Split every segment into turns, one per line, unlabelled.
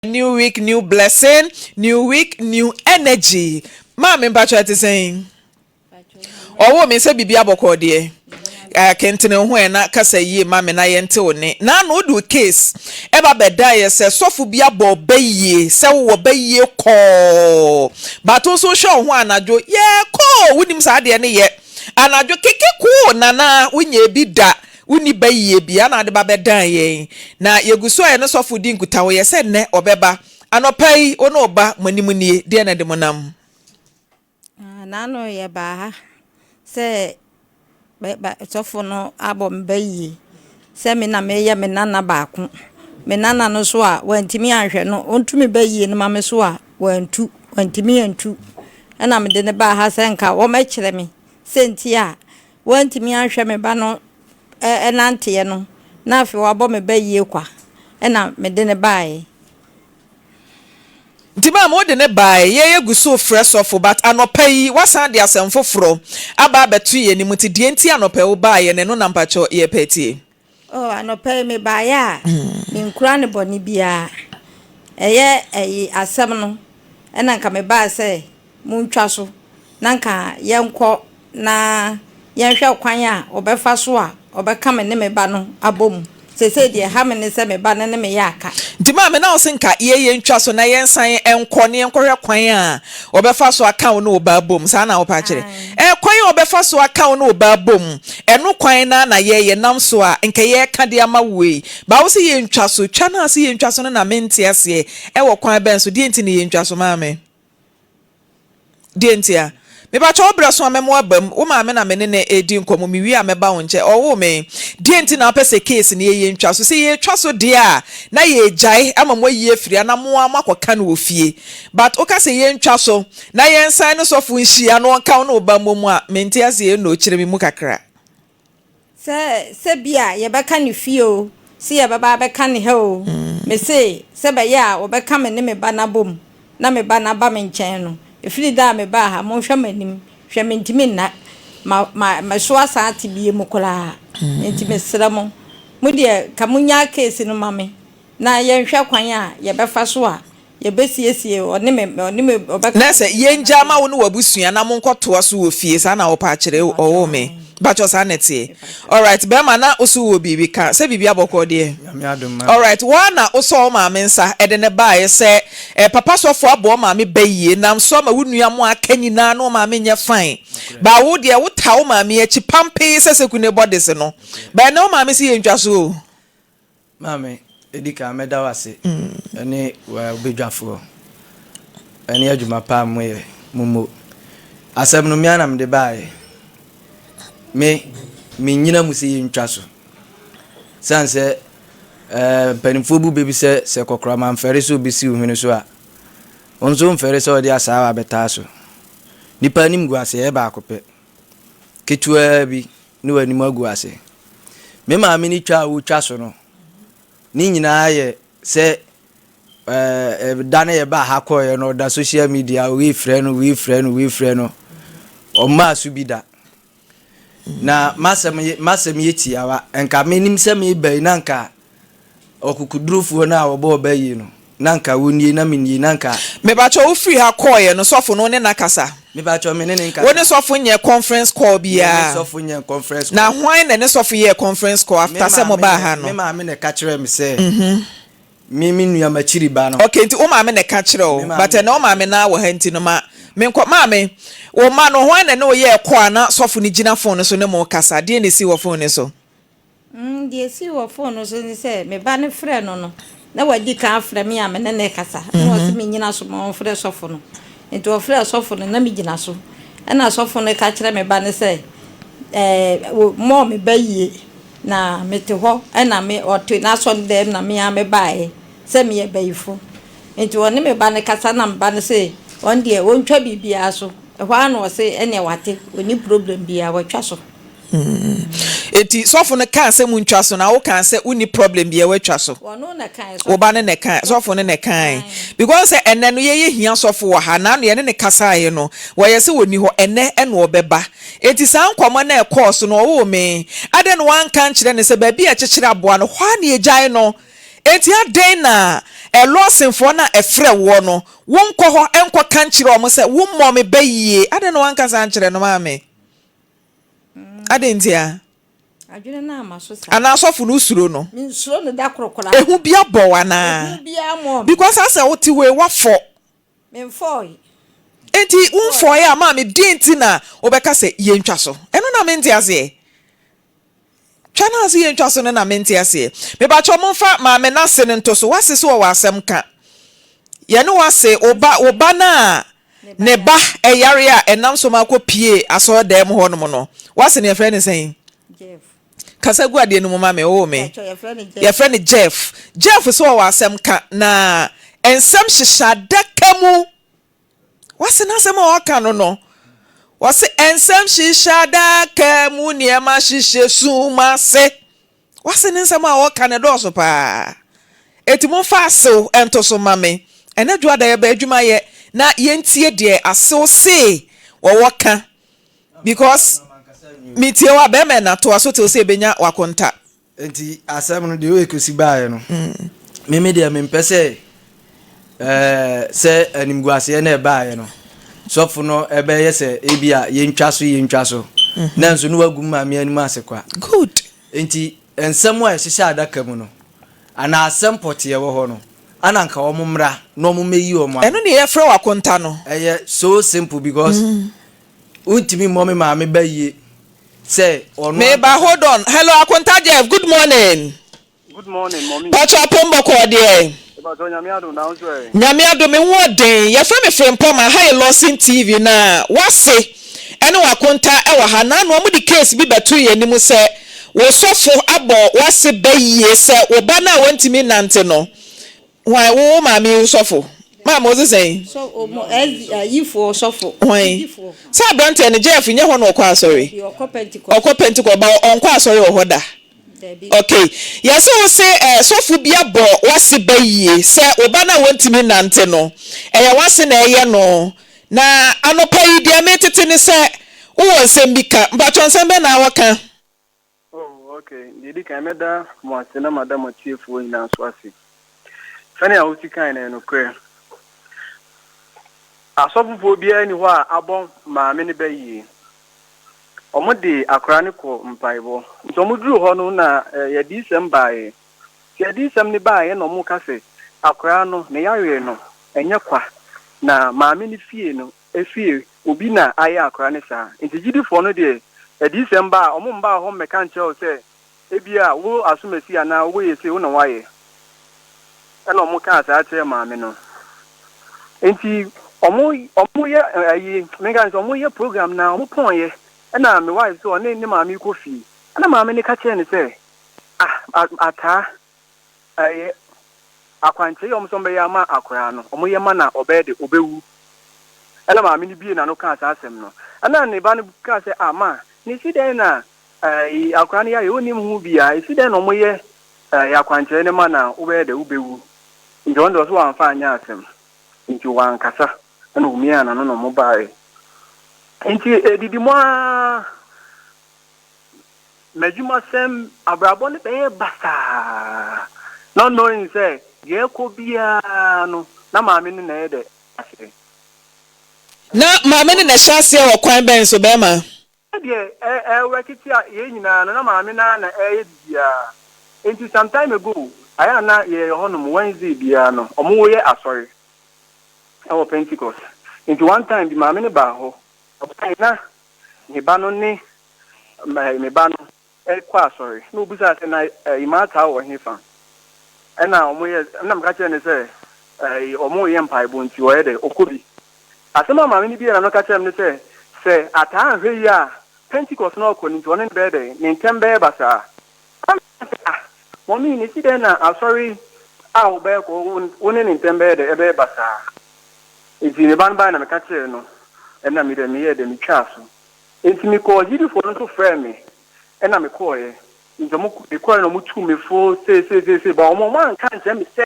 New week, new blessing, new week, new energy. Maame, mpakyɛ, ɛte sɛn? Ɔwɔ mi sɛ biribi abɔkɔ deɛ. Kentene ho ɛna kasa yie ma me na yɛnte wo ne. Na ano wode case ɛba bɛda yɛ sɛ sɔfo bi abɔ ɔbɛ yie sɛ wowɔ bɛ yie kɔɔ. Bato nso hwɛ wo ho anadwo yɛ kɔɔ, wonim saa adeɛ ne yɛ. Anadwo keke koo nana wonya bi da, wonni ba yie bia na ade ba bɛdan yɛn na yɛgu so a yɛne sɔfo di nkutaho yɛ sɛ nnɛ ɔbɛba. Anɔpa yi, wo ne ɔba mo anim nie, deɛ na de mo nam?
Ah, n'ano yɛbaa ha sɛ sɔfo no abɔ me ba yie sɛ me na meyɛ me nana baako. Me nana no so a wantumi anhwɛ no, ɔntumi ba yie no ma me so a wantu, wantumi antu. Ɛna mede ne baa ha sɛ nka wɔmɛkyerɛ me sɛ nti a wantumi anhwɛ me ba no ɛnanteɛ no, na afei wabɔ me ba yie kwa, ɛna mede ne baeɛ.
Nti maa mo wode ne baeɛ, yɛyɛ gu so frɛ sɔfo, but anɔpa yi wasan de asɛm foforɔ aba abɛto yɛn anim. Nti deɛ nti anɔpa yi wo baeɛ no, ɛno na mpakyɛ yɛpɛ tie.
Oh, anɔpa yi mebaeɛ a menkura ne bɔne biara. Ɛyɛ ɛyi asɛm no ɛna nka mebaa sɛ montwa so na nka yɛnkɔ na yɛnhwɛ kwan a ɔbɛfa so a ɔbɛka me ne me ba no abɔ mu. Seesei deɛ ɛha me ne sɛ me ba no ne me yɛ aka.
Nti maame, na wo se nka yɛyɛ ntwa so na yɛnsan nkɔ ne yɛnkɔhwɛ kwan a ɔbɛfa so aka wo ne wo ba bom, saa na wopɛ akyerɛ? Kwan a ɔbɛfa so aka wo ne wo ba bom, ɛno kwan na na yɛyɛ nam so a nka yɛreka de ama wo yi ba, wo sɛ yɛntwa so. Twa no a sɛ yɛntwa so no na mente aseɛ. Ɛwɔ kwan bɛn so? Deɛ nti ne yɛntwa so, maame? Deɛ nti a mebakyɛ wo berɛ so a mɛmo aba mu, wo maame na me ne ne ɛdi nkɔmmɔ, mewie a mɛba wo nkyɛn. Ɔwoo me, deɛ nti na wopɛ sɛ case no yɛyɛ ntwa so? Sɛ yɛtwa so deɛ a na yɛgyae ama mo ayi afiri ana moa moakɔka no wɔ fie, but woka sɛ yɛntwa so na yɛnsan no sɔfo nhyia na ɔnka wo ne wo ba mmɔ mu a, mente aseɛ. Ɛno kyerɛ me mu kakra.
Sɛ bi a yɛbɛka ne fie o, sɛ yɛbɛba abɛka ne ha o, me se sɛ bɛyɛ a wɔbɛka me ne me ba n'abɔ mu na me ba n'aba me nkyɛn no. Ɛfiri da a mebaa ha, monhwɛ m'anim, hwɛ, mentumi nna ma ma mɛso asan ate bie mu koraa. Nti mesrɛ mo, mo deɛ ka monyaa case no ma me na yɛnhwɛ kwan a yɛbɛfa so a yɛbɛsiesie ɔne me ɔbɛka.
Na sɛ yɛngya ma wo ne w'abusua na monkɔtoa so wɔ fie, saa na wɔpa akyerɛ? Ɔwɔ me bakyɛ, saa na ɛteɛ? Alright, bɛrima, na woso wɔ biribi ka sɛ biribi abɔkɔ deɛ?
Nyame adom ma.
Alright, wɔn na wosɔ wo maame nsa ɛde ne baeɛ sɛ papa sɔfo abɔ wo maame ba yie nam so ama wo nua mo aka nyinaa na wo maame nyɛ fine ba. Wo deɛ, wota wo maame akyi pampee sɛ sɛku ne bɔ de se no bɛn na wo maame si yɛ ntwa so o.
Maame, ɛdi kan mɛda wo ase ɛne wabadwafoɔ ɛne adwuma pa a moyɛ. Mommo asɛm no mmea na mede baeɛ. Me menyina mu sɛ yɛntwa so siane sɛ mpanimfoɔ bu bɛbi sɛ kɔkorɔma mfɛre sɛ obɛsi wo hwene so a, wo nso mfɛre sɛ ɔde asaawa bɛtaa so. Nipa anim gu ase ɛyɛ baako pɛ ketewaa bi ne w'anim agu ase. Me maame ne twa a wotwa so no ne nyinaa yɛ sɛ da no yɛbaa ha kɔɔeɛ no, ɔda social media, wei frɛ no, wei frɛ no, wei frɛ no, ɔmmaa so bi da. Na masɛm yɛ tiawa. Nka menim sɛ meba yi na nka ɔkokodurofoɔ no a wɔbɔ ɔba yi no na nka wɔnie na menie na nka.
Mebakyɛ, wofiri ha kɔɔeɛ no, sɔfo no ne na kasa?
Mebakyɛ, me ne ne nkasa.
Wo ne sɔfo nyɛ conference call biara?
Me ne sɔfo nyɛ conference call.
Na hwan na ne sɔfo yɛɛ conference call after sɛ mo baa ha no?
Me maame na ɛka kyerɛ me sɛ me nua makyiri ba no.
Okay, nti wo maame na ɛka kyerɛ o, but ɛnɛ wo maame na wɔ ha, nti no ma menkɔ. Maame, wo ma no, hwan na ne wo yɛɛ call a na sɔfo no gyina phone no so ne mo kasa? Deɛ na esi wɔ phone no so?
Deɛ esi wɔ phone no so ne sɛ me ba no frɛ no na wadi kan afrɛ me a me ne ne kasa na ɔsɛ me nyina so ma ɔmfrɛ sɔfo no. Nti ɔfrɛ sɔfo no na me gyina so, ɛna sɔfo no ka kyerɛ me ba no sɛ mɔɔ me ba yie na mete hɔ, ɛna me ɔte n'asɔre dɛm na me a me baeɛ sɛ meyɛ bayifo. Nti ɔne me ba no kasa na me ba no sɛ ɔno deɛ ɔntwa biribiara so. Ɛhɔ ara na ɔse ɛneɛ wate, ɔni problem biara, watwa so.
Eti sɔfo no kaa sɛ muntwa so na wo kaa sɛ wonni problem biara, watwa so?
Ɔno na kae.
Wo ba no na ɛkae, sɔfo no na ɛkae? Because sɛ ɛnɛ no yɛyɛ hia sɔfo wɔ ha na ano yɛne ne kasaeɛ no, wɔyɛ sɛ wɔni hɔ ɛnɛ, ɛna ɔbɛba. Eti saa nkɔmmɔ no a ɛkɔɔ so no, ɔwoo me adɛn na wanka nkyerɛ no sɛ baabi a ɛkyekyere aboa no hɔ a na yɛgyae no? Enti adɛn na Lawsonfoɔ no a ɛfrɛ woɔ no, wonkɔ hɔ nkɔka nkyerɛ wɔn sɛ wommɔɔ me ba yie? Adɛn na woanka saa ankyerɛ no, maame? Adɛn ntia?
Adwene no amma so saa.
Anaa sɔfo no wosuro no?
Mensuro no da koro koraa.
Ehu bi abɔ wo anaa?
Ehu biara mmɔɔ me.
Because asɛ wote hɔ yi, woafɔ.
Memfɔɔe.
Enti womfɔɔe a, maame, deɛn nti na wobɛka sɛ yɛntwa so? Ɛno na mente aseɛ. Twa no a sɛ yɛntwa so no na mente aseɛ. Mepakyɛw momfa maame no ase no nto so. W'ase so ɔwɔ asɛm ka. Yɛne w'ase, wo ba, wo ba no a ne ba ɛyare a ɛnam so ma akɔ pie asɔredan mu hɔnom no, w'ase no yɛfrɛ no sɛn?
Jeff.
Kasa gu adeɛ no mu ma me, oo me.
Mepakyɛw yɛfrɛ no Jeff.
Yɛfrɛ no Jeff. Jeff so ɔwɔ asɛm ka na nsɛm hyehyɛ adaka mu. Wɔse n'asɛm a ɔka no no, wɔse nsɛm hyehyɛ adaka mu nneɛma hyehyɛ sum ase. Wɔse ne nsɛm a ɔka no dɔɔso paa. Eti momfa asew nto so ma me. Ɛnɛ dwoada yɛba adwuma yɛ na yɛntie deɛ asew se wɔwɔ ka because metie wo a bɛrima ɛna toa so till sɛ yɛbɛnya wakonta.
Nti asɛm no deɛ ɛkɔsi baeɛ no, me me deɛ mempɛ sɛ ɛɛ sɛ animguaseɛ na ɛbaeɛ no sɔfo no ɛbɛyɛ sɛ ebi a yɛntwa so yɛntwa so mhm. nanso no wagu maame anim ase kwa.
Good.
Nti nsɛm a ɛhyehyɛ adaka mu no anaa asɛm pɔteɛ wɔ hɔ no ana nka wɔn mmra na wɔn mmɛyi wɔn
ano. Ɛno ne yɛfrɛ wɔ akonta no.
Ɛyɛ so simple because mm. wontumi mmɔ me maame ba yie. Sɛ ɔno
Meba
ankasa.
hold on hello Akonta Jeff good morning.
Good morning mommy.
Pacho apom bɔkɔɔ deɛ.
Mepacho Nyame adom na wo nso ɛ?
Nyame adom me ho ɔden yɛfrɛ me Frimpong aha yɛ Lawson TV na wase ɛne w'akonta ɛwɔ ha naano ɔmo de case bi bɛto yɛn anim sɛ wo sɔfo abɔ wase bɛ yie sɛ wo ba no a wɔntumi nnante no Hwan, wo wo maame yi wo sɔfo? Maame wo se sɛn?
Sɔ ɔmo ɛz ayifoɔ sɔfo.
Hwan?
Ayifoɔ.
Sɛ abranteɛ no Jeff nyɛ hɔ na ɔkɔ asɔre?
Dabi ɔkɔ Pentecost.
Ɔkɔ Pentecost but ɔnkɔ asɔre wɔ hɔ da?
Dabi.
Ok, yɛse wo se eh sɔfo bi abɔ w'ase ba yie sɛ wo ba no a wɔntumi nnante no ɛyɛ w'ase na ɛyɛ no na anɔpa yi deɛ metete ne sɛ wowɔ nsɛm bi ka, mpakyɛw nsɛm bɛn na wɔka?
Oh, ok. Deɛ ɛdi kan, mɛda mo ase na mada mo atiefoɔ nyinaa nso ase. Sɛnea wosi kae no, ɛyɛ nokorɛ. Asɔfofoɔ biara nni hɔ a abɔ maame no ba yie. Wɔde akwadaa no kɔ mpaebɔ. Nti wɔduruu hɔ no na eh, adiyisɛm baeɛ. Nti adiyisɛm no baeɛ na wɔka sɛ akwadaa no, ne yareɛ no, ɛnyɛ kwa. Na maame no fie no, Efie, obi na ayɛ akora no saa. Nti gyidifoɔ no deɛ, adiyisɛm ba a, wɔn mmaa hɔ mmɛka nkyerɛ wo sɛ, ebia wo asomasi anaa wo yɛ sei, wo na woayɛ. Ɛna wɔn kaa saa kyerɛɛ maame no. Nti wɔn, wɔn yɛ ayi, menka ne sɛ wɔn yɛ program na wɔn pɔn yɛ. Ɛna me wife sɛ ɔne ne maame kɔ fie. Ɛna maame no ka kyerɛɛ no sɛ, ah, ataa, Ɛyɛ akwankyerɛ yi a wɔn sɛ wɔbɛyɛ ama akwadaa no, wɔyɛ ma no a, ɔbɛyɛ de, ɔbɛwu. Ɛna maame no buee n'ano kaa saa asɛm no. Ɛna ne ba no kaa sɛ, Ah, ma, na ɛsi dɛn na ɛɛ, akwadaa no yare, ɔnnim ho biara, ɛsi dɛn na wɔyɛ ɛɛ, akwankyerɛ no ma no a, wobɛyɛ dɛ, wobɛwu. Nti ɔno deɛ ɔse wamfa anyɛ asɛm. Nti wankasa, ɛna ɔmiaa n'ano na wɔbaeɛ. Nti ɛdidi mu ara. M'adwumasɛm, abrabɔ no bɛyɛ basaa. Not knowing sɛ deɛ ɛrekɔ biara no, na maame no na ɛyɛ dɛ aseɛ.
Na maame no na ɛhyɛ aseɛ wɔ kwan bɛn so, bɛrima?
Deɛ ɛrewɛke tia yɛn nyinaa no, na maame no ara na ɛreyɛ biribiara. Enti some time ago, ayɛ a na yɛyɛ hɔnom Wednesday biara no, wɔyɛ asɔre wɔ Pentecost. Enti one time bi maame no baa hɔ, ɔbaeɛ na ne ba no ne me ba no kɔ asɔre. Na obisaa sɛ, na ɛyi Martha wɔ hefa? Ɛna wɔyɛ, ɛna meka kyerɛɛ no sɛ ɛyi wɔreyɛ mpaebɔ nti ɔyɛ dɛ ɔkɔ bi. Asɛm a maame no biee n'ano ka kyerɛɛ me ne sɛ, sɛ ataa anhwɛ yie a, Pentecost no a ɔkɔ no nti ɔne no bɛyɛ dɛ, ne ntɛm bɛyɛ basaa. Ɛna meka sɛ, ah, mɔmii, na esi dɛn na asɔre a wobɛkɔ wo ne ne ntɛm bɛyɛ dɛ, ɛbɛyɛ basaa? Nti me ba no bae na meka kyerɛɛ no, ɛna me dɛ meyɛɛ dɛ metwaa so. Enti mekɔɔ gyidifoɔ no nso frɛɛ me ɛna mekɔɔeɛ. Nti ɔmo mekɔɔeɛ na ɔmo tuu me fo sei sei sei sei but ɔmo ɔmo anka ankyerɛ me sɛ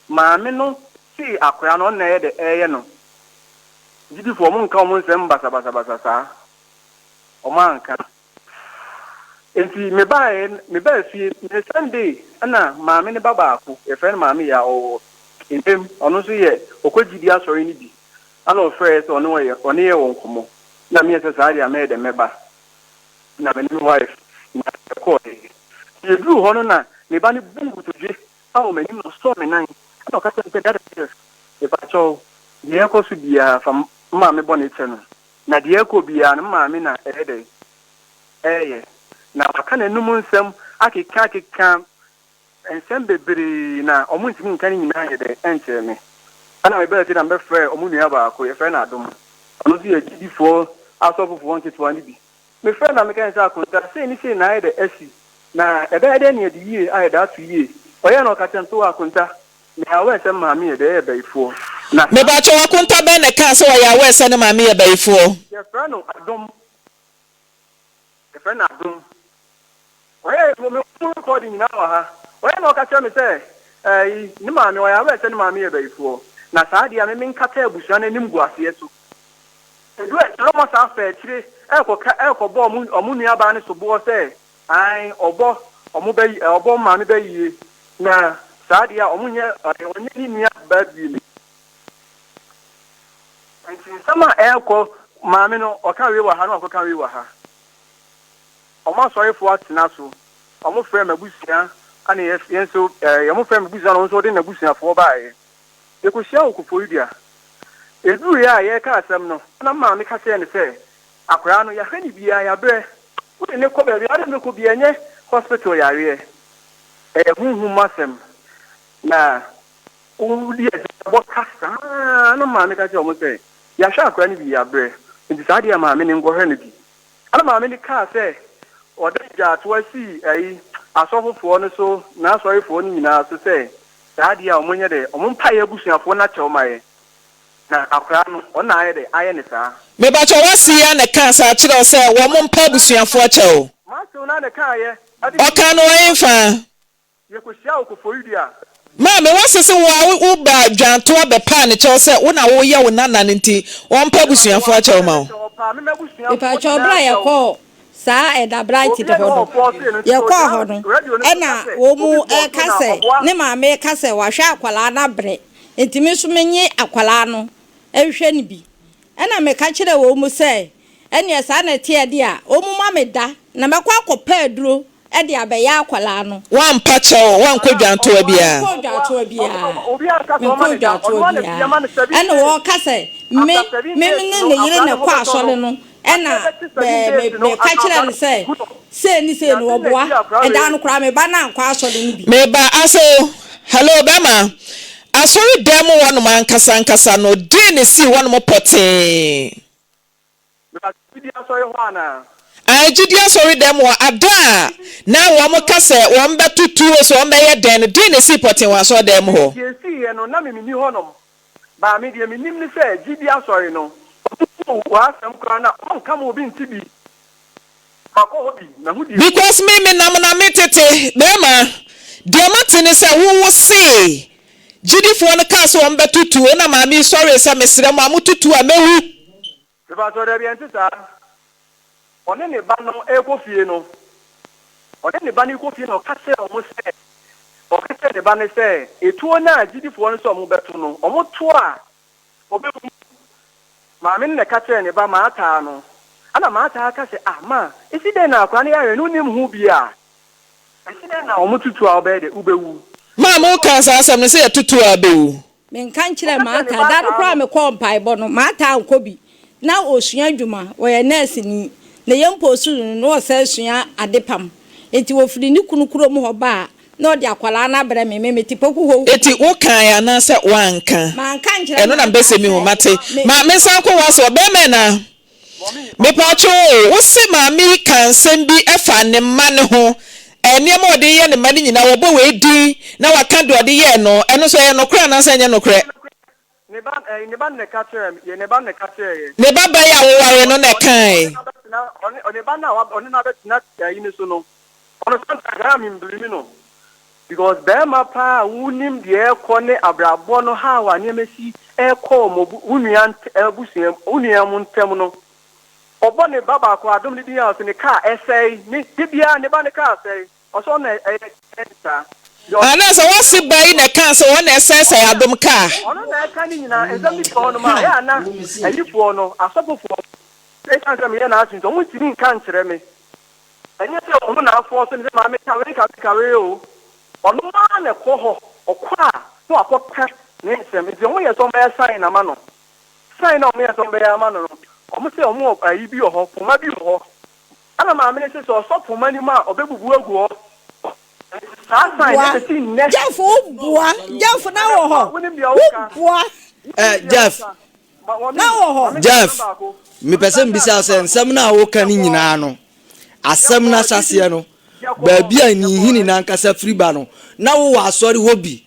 maame no see akwadaa no ɔno na ɛyɛ dɛ ɛɛyɛ no. Gyidifoɔ ɔmo nka ɔmo nsɛm basabasabasa saa. Ɔmo anka. Nti mebaeɛ, mebaa fie, me Sunday ɛna maame ne ba baako, yɛfrɛ no maame Yaa, ɔwɔ Mpem, ɔno nso yɛ, ɔkɔ gyidi asɔre no bi, ɛna ɔfrɛɛ sɛ ɔne ɔyɛ, ɔne yɛ wɔ nkɔmmɔ. Na meyɛ sɛ saa deɛ a mɛyɛ dɛ mɛba. Na me ne me wife na yɛkɔeɛ. Nti yɛduruu hɔ no na me ba no bu nkotodwe wɔ m'anim na ɔsɔɔ me nan ɛna ɔka kyerɛɛ me sɛ, Dada Jeff, mepakyɛw, deɛ ɛrekɔ so biara fa me maame bɔne kyɛ no. Na deɛ ɛrekɔ biara no me maame na ɛyɛ dɛn? Ɛreyɛ. Na waka n'anom nsɛm akeka akeka nsɛm bebree na wɔntumi nka ne nyinaa nyɛ dɛn nkyerɛ me. Ɛna mebaa fie na mebɛfrɛɛ wɔn nua baako, yɛfrɛ no Adom. Ɔno nso yɛ gyidifoɔ asɔfofoɔ nketewa no bi. Mefrɛɛ no na mekae no sɛ, Akonta, sei ne sei na ayɛ dɛ asi, na ɛbɛyɛ dɛn na yɛde yie ayɛ dɛ ato yie? Ɔyɛɛ na ɔka kyerɛɛ me sɛ, O Akonta, meyɛ aware sɛ me maame yɛ dɛ yɛ bayifoɔ, na saa.
Mepakyɛw, Akonta bɛn na ɛkaa sɛ ɔyɛ aware sɛ ne maame yɛ bayifoɔ?
Yɛfrɛ no Adom. Yɛfrɛ no Adom. Ɔyɛ me me phone recording nyinaa wɔ ha. Ɔyɛ na ɔka kyerɛ me sɛ ɛyi ne maame ɔyɛ aware sɛ ne maame yɛ bayifoɔ. Na saa adeɛ a me menkata abusua no anim gu aseɛ so. Ɛdu akyire na wɔasan afa akyire ɛrekɔka ɛrekɔbɔ wɔn wɔn nuabaa no soboɔ sɛ ae ɔbɔ wɔn bayi ɔbɔ wɔn maame bayie na saa adeɛ a wɔnyɛ ɔnyɛ ne nua baa biem. Nti nsɛm a ɛrekɔ maame no ɔka wei wɔ ha na wakɔka wei wɔ ha. Wɔn asɔrefoɔ atena so. Wɔfrɛɛ m'abusua ɛna yɛ yɛn nso ɛɛ wɔfrɛɛ m'abusua na wɔn nso wɔde n'abusuafoɔ baeɛ. Yɛkɔhyiaa wɔ Koforidua. Ɛduruiɛ a yɛreka asɛm no na me maame ka kyerɛɛ no sɛ akwadaa no yɛahwɛ no biara yɛabrɛ. Wode no kɔ baabi a wode no bɛkɔ biara ɛnyɛ hospital yareɛ. Ɛyɛ honhom mu asɛm. Na Wodi agya bɔ ka saa ara na maame ka kyerɛɛ wɔn sɛ, Yɛahwɛ akwadaa no bi, yɛabrɛ, enti saa deɛ maame no nkɔhwɛ no bi. Ɛnna maame no kaa sɛ ɔde gyaatoa sii ayi asɔfofoɔ no so, n'asɔrefoɔ no nyinaa so sɛ saa deɛ a wɔnyɛ dɛ, wɔmpae abusuafoɔ no akyɛw ma yɛn, na akwadaa no, ɔno na ayɛ dɛ ayɛ no saa.
Mepakyɛw w'ase yi ara na ɛkaa saa kyerɛ wo sɛ wɔmpa abusuafoɔ kyɛw?
M'asew no ara na ɛkaeɛ.
Ɔkaa no wɔ hefa?
Yɛkɔhyiaa wɔ Koforidua.
Maame, woase se wo a wo ba Dwantoa bɛpaa ne kyɛw sɛ wo na woyɛ wo nana no nti ɔmpa abusuafoɔ akyɛw ma wo?
Mepakyɛw bere a yɛkɔɔ saa Elder Bright hɔ no, yɛkɔɔ hɔ no ɛna wɔn reka sɛ ne maame reka sɛ wahwɛ akwadaa no abrɛ nti me nso menye akwadaa no nhwɛ no bi. Ɛna meka kyerɛɛ wɔn sɛ ɛneɛ saa na ɛteɛ deɛ a wɔn ma me da na mɛkɔ akɔpɛ aduro de abɛyɛ akwadaa no.
Woampa kyɛw, woankɔ dwantoa biara.
Menkɔɔ dwantoa biara. Menkɔɔ dwantoa biara. Ɛna wɔka sɛ me, me ne ne yere na ɛkɔ asɔre no, ɛna me, meka kyerɛɛ no sɛ sei ne sei no, ɔboa. Ɛda no koraa me ba no ankɔ asɔre no bi.
Meba ase o. Hello, bɛrima. Asɔre dan mu hɔnom ankasa ankasa no, deɛn na esii hɔnom pɔtee?
Meba gyidi asɔre hɔ anaa?
Ae, gyidi asɔredan mu hɔ. Ada a na wɔka sɛ wɔbɛto tuo, sɛ wɔbɛyɛ dɛn no, deɛn na esii pɔtee wɔ asɔredan mu hɔ?
Deɛ esiiɛ no, na me menni hɔnom. But me deɛ menim ne sɛ gyidi asɔre no, wɔn bu w'asɛm koraa na wɔnka ma obi nte bi. Makɔ hɔ bi, mahu deɛ.
Because me menam na me tete, bɛɛma, deɛ mate ne sɛ wo wo see gyidifoɔ no kaa sɛ wɔn bɛto tuo na maame yi sɔree sɛ mesrɛ mo a moto tuo a mɛwu.
Mepakyɛw, dabi, ɛnte saa. Ɔne ne ba no rekɔ fie no, ɔne ne ba no rekɔ fie na ɔka kyerɛɛ wɔn sɛ, ɔka kyerɛɛ ne ba no sɛ, etuo no a gyidifoɔ no sɛ wɔbɛto no, wɔto a, ɔbɛwu. Maame no na ɛka kyerɛɛ ne ba Maataa no. Ɛnna Maataa ka sɛ, Ah, ma, esi dɛn na akwadaa no yare no, wonnim ho bi a? Esi dɛn na wɔto tuo a wobɛyɛ dɛ, wobɛwu?
Maame, wokaa saa asɛm no sɛ yɛto tuo a bɛwu.
Menka nkyerɛɛ Martha. Da no koraa a mekɔɔ mpaebɔ no, Martha ankɔ bi. Ná ɔsua adwuma, ɔyɛ nɛɛseni, na yɛn mpo sukuu no, na ɔsan sua adepam. Enti ɔfiri ne kunu kurom hɔ ba a, na ɔde akwadaa no abrɛ me. Me, mete Poku hɔ.
Enti wokae anaasɛ woanka?
Manka ankyerɛ
Ɛno na
Martha
mepɛ sɛ mihu.
sɛ
Mate.
me.
Ma mensan nkɔ w'ase hɔ. Bɛrima anaa? Mepatwo o, wo se maame yi kaa nsɛm bi fa ne mma no ho, nneɛma a ɔde yɛ ne mma no nyinaa, wɔbɔ wei din na waka deɛ ɔde yɛɛ no, ɛno nso ɛyɛ nokorɛ anaasɛ ɛnyɛ nokorɛ?
Ne ba ne ba no na ɛka kyerɛɛ me, ne ba no na ɛka kyerɛɛ yɛn.
Ne ba bɛn a wowaree no na ɛkae?
Ɔne ba no a ɔne no abɛtena ayi no so no, ɔno sometimes ɛyɛ a memblame no because barima paa a wonim deɛ ɛrekɔ ne abrabɔ no how a nneɛma si ɛrekɔ wɔ mo wo nua abusua wo nua mo ntam no. Ɔbɔ ne ba baako adom ne din a ɔse ne car ɛsɛe ne da biara ne ba ne car sɛe ɔse ɔno na ɛyɛ ne saa deɛ ɔse.
Anaasɛ w'ase ba yi na ɛkaa sɛ ɔno na ɛsɛesɛe adom car.
Ɔno na ɛka ne nyinaa nsɛm no bi wɔ hɔnom a ɛyɛ a na ayifoɔ no asɔfofoɔ no ɛsiane sɛ meyɛ n'ase nti ɔmo ntumi nka nkyerɛ me ɛnyɛ sɛ ɔno na afɔɔso me sɛ maame ka wei ka wei ka wei oo ɔno ara na ɛkɔ hɔ ɔkɔ a na wakɔka ne nsɛm nti ɔmo yɛ sɛ ɔmo bɛyɛ sign ama no. Sign a wɔyɛɛ sɛ wɔbɛyɛ ama no no, wɔse wɔwɔ ayi bi wɔ hɔ, poma bi wɔ hɔ. Ɛna maame no se sɛ ɔsɔ poma no mu a, ɔbɛbubu agu hɔ. Nti saa sign no
Boa.
bɛsi nnɛ.
Jeff wo boa. Jeff na wɔ hɔ.
Wonim deɛ
Wo
woka.
boa.
Eh,
Wonim deɛ
Jeff.
woka. Ma, ma,
Na wɔ
ma
hɔ.
menka asɛm
Jeff,
baako. Ma
mepɛ sɛ
menka
mbisa
asɛm
sɛ
baako.
nsɛm no a woka no
Yɛkɔɔ,
nyinaa no, asɛm no
yɛkɔɔ
ahyɛaseɛ
didi,
no,
yɛkɔɔ,
baabi a
yɛkɔɔ
nhini no ankasa firi ba no, na wowɔ asɔre hɔ bi.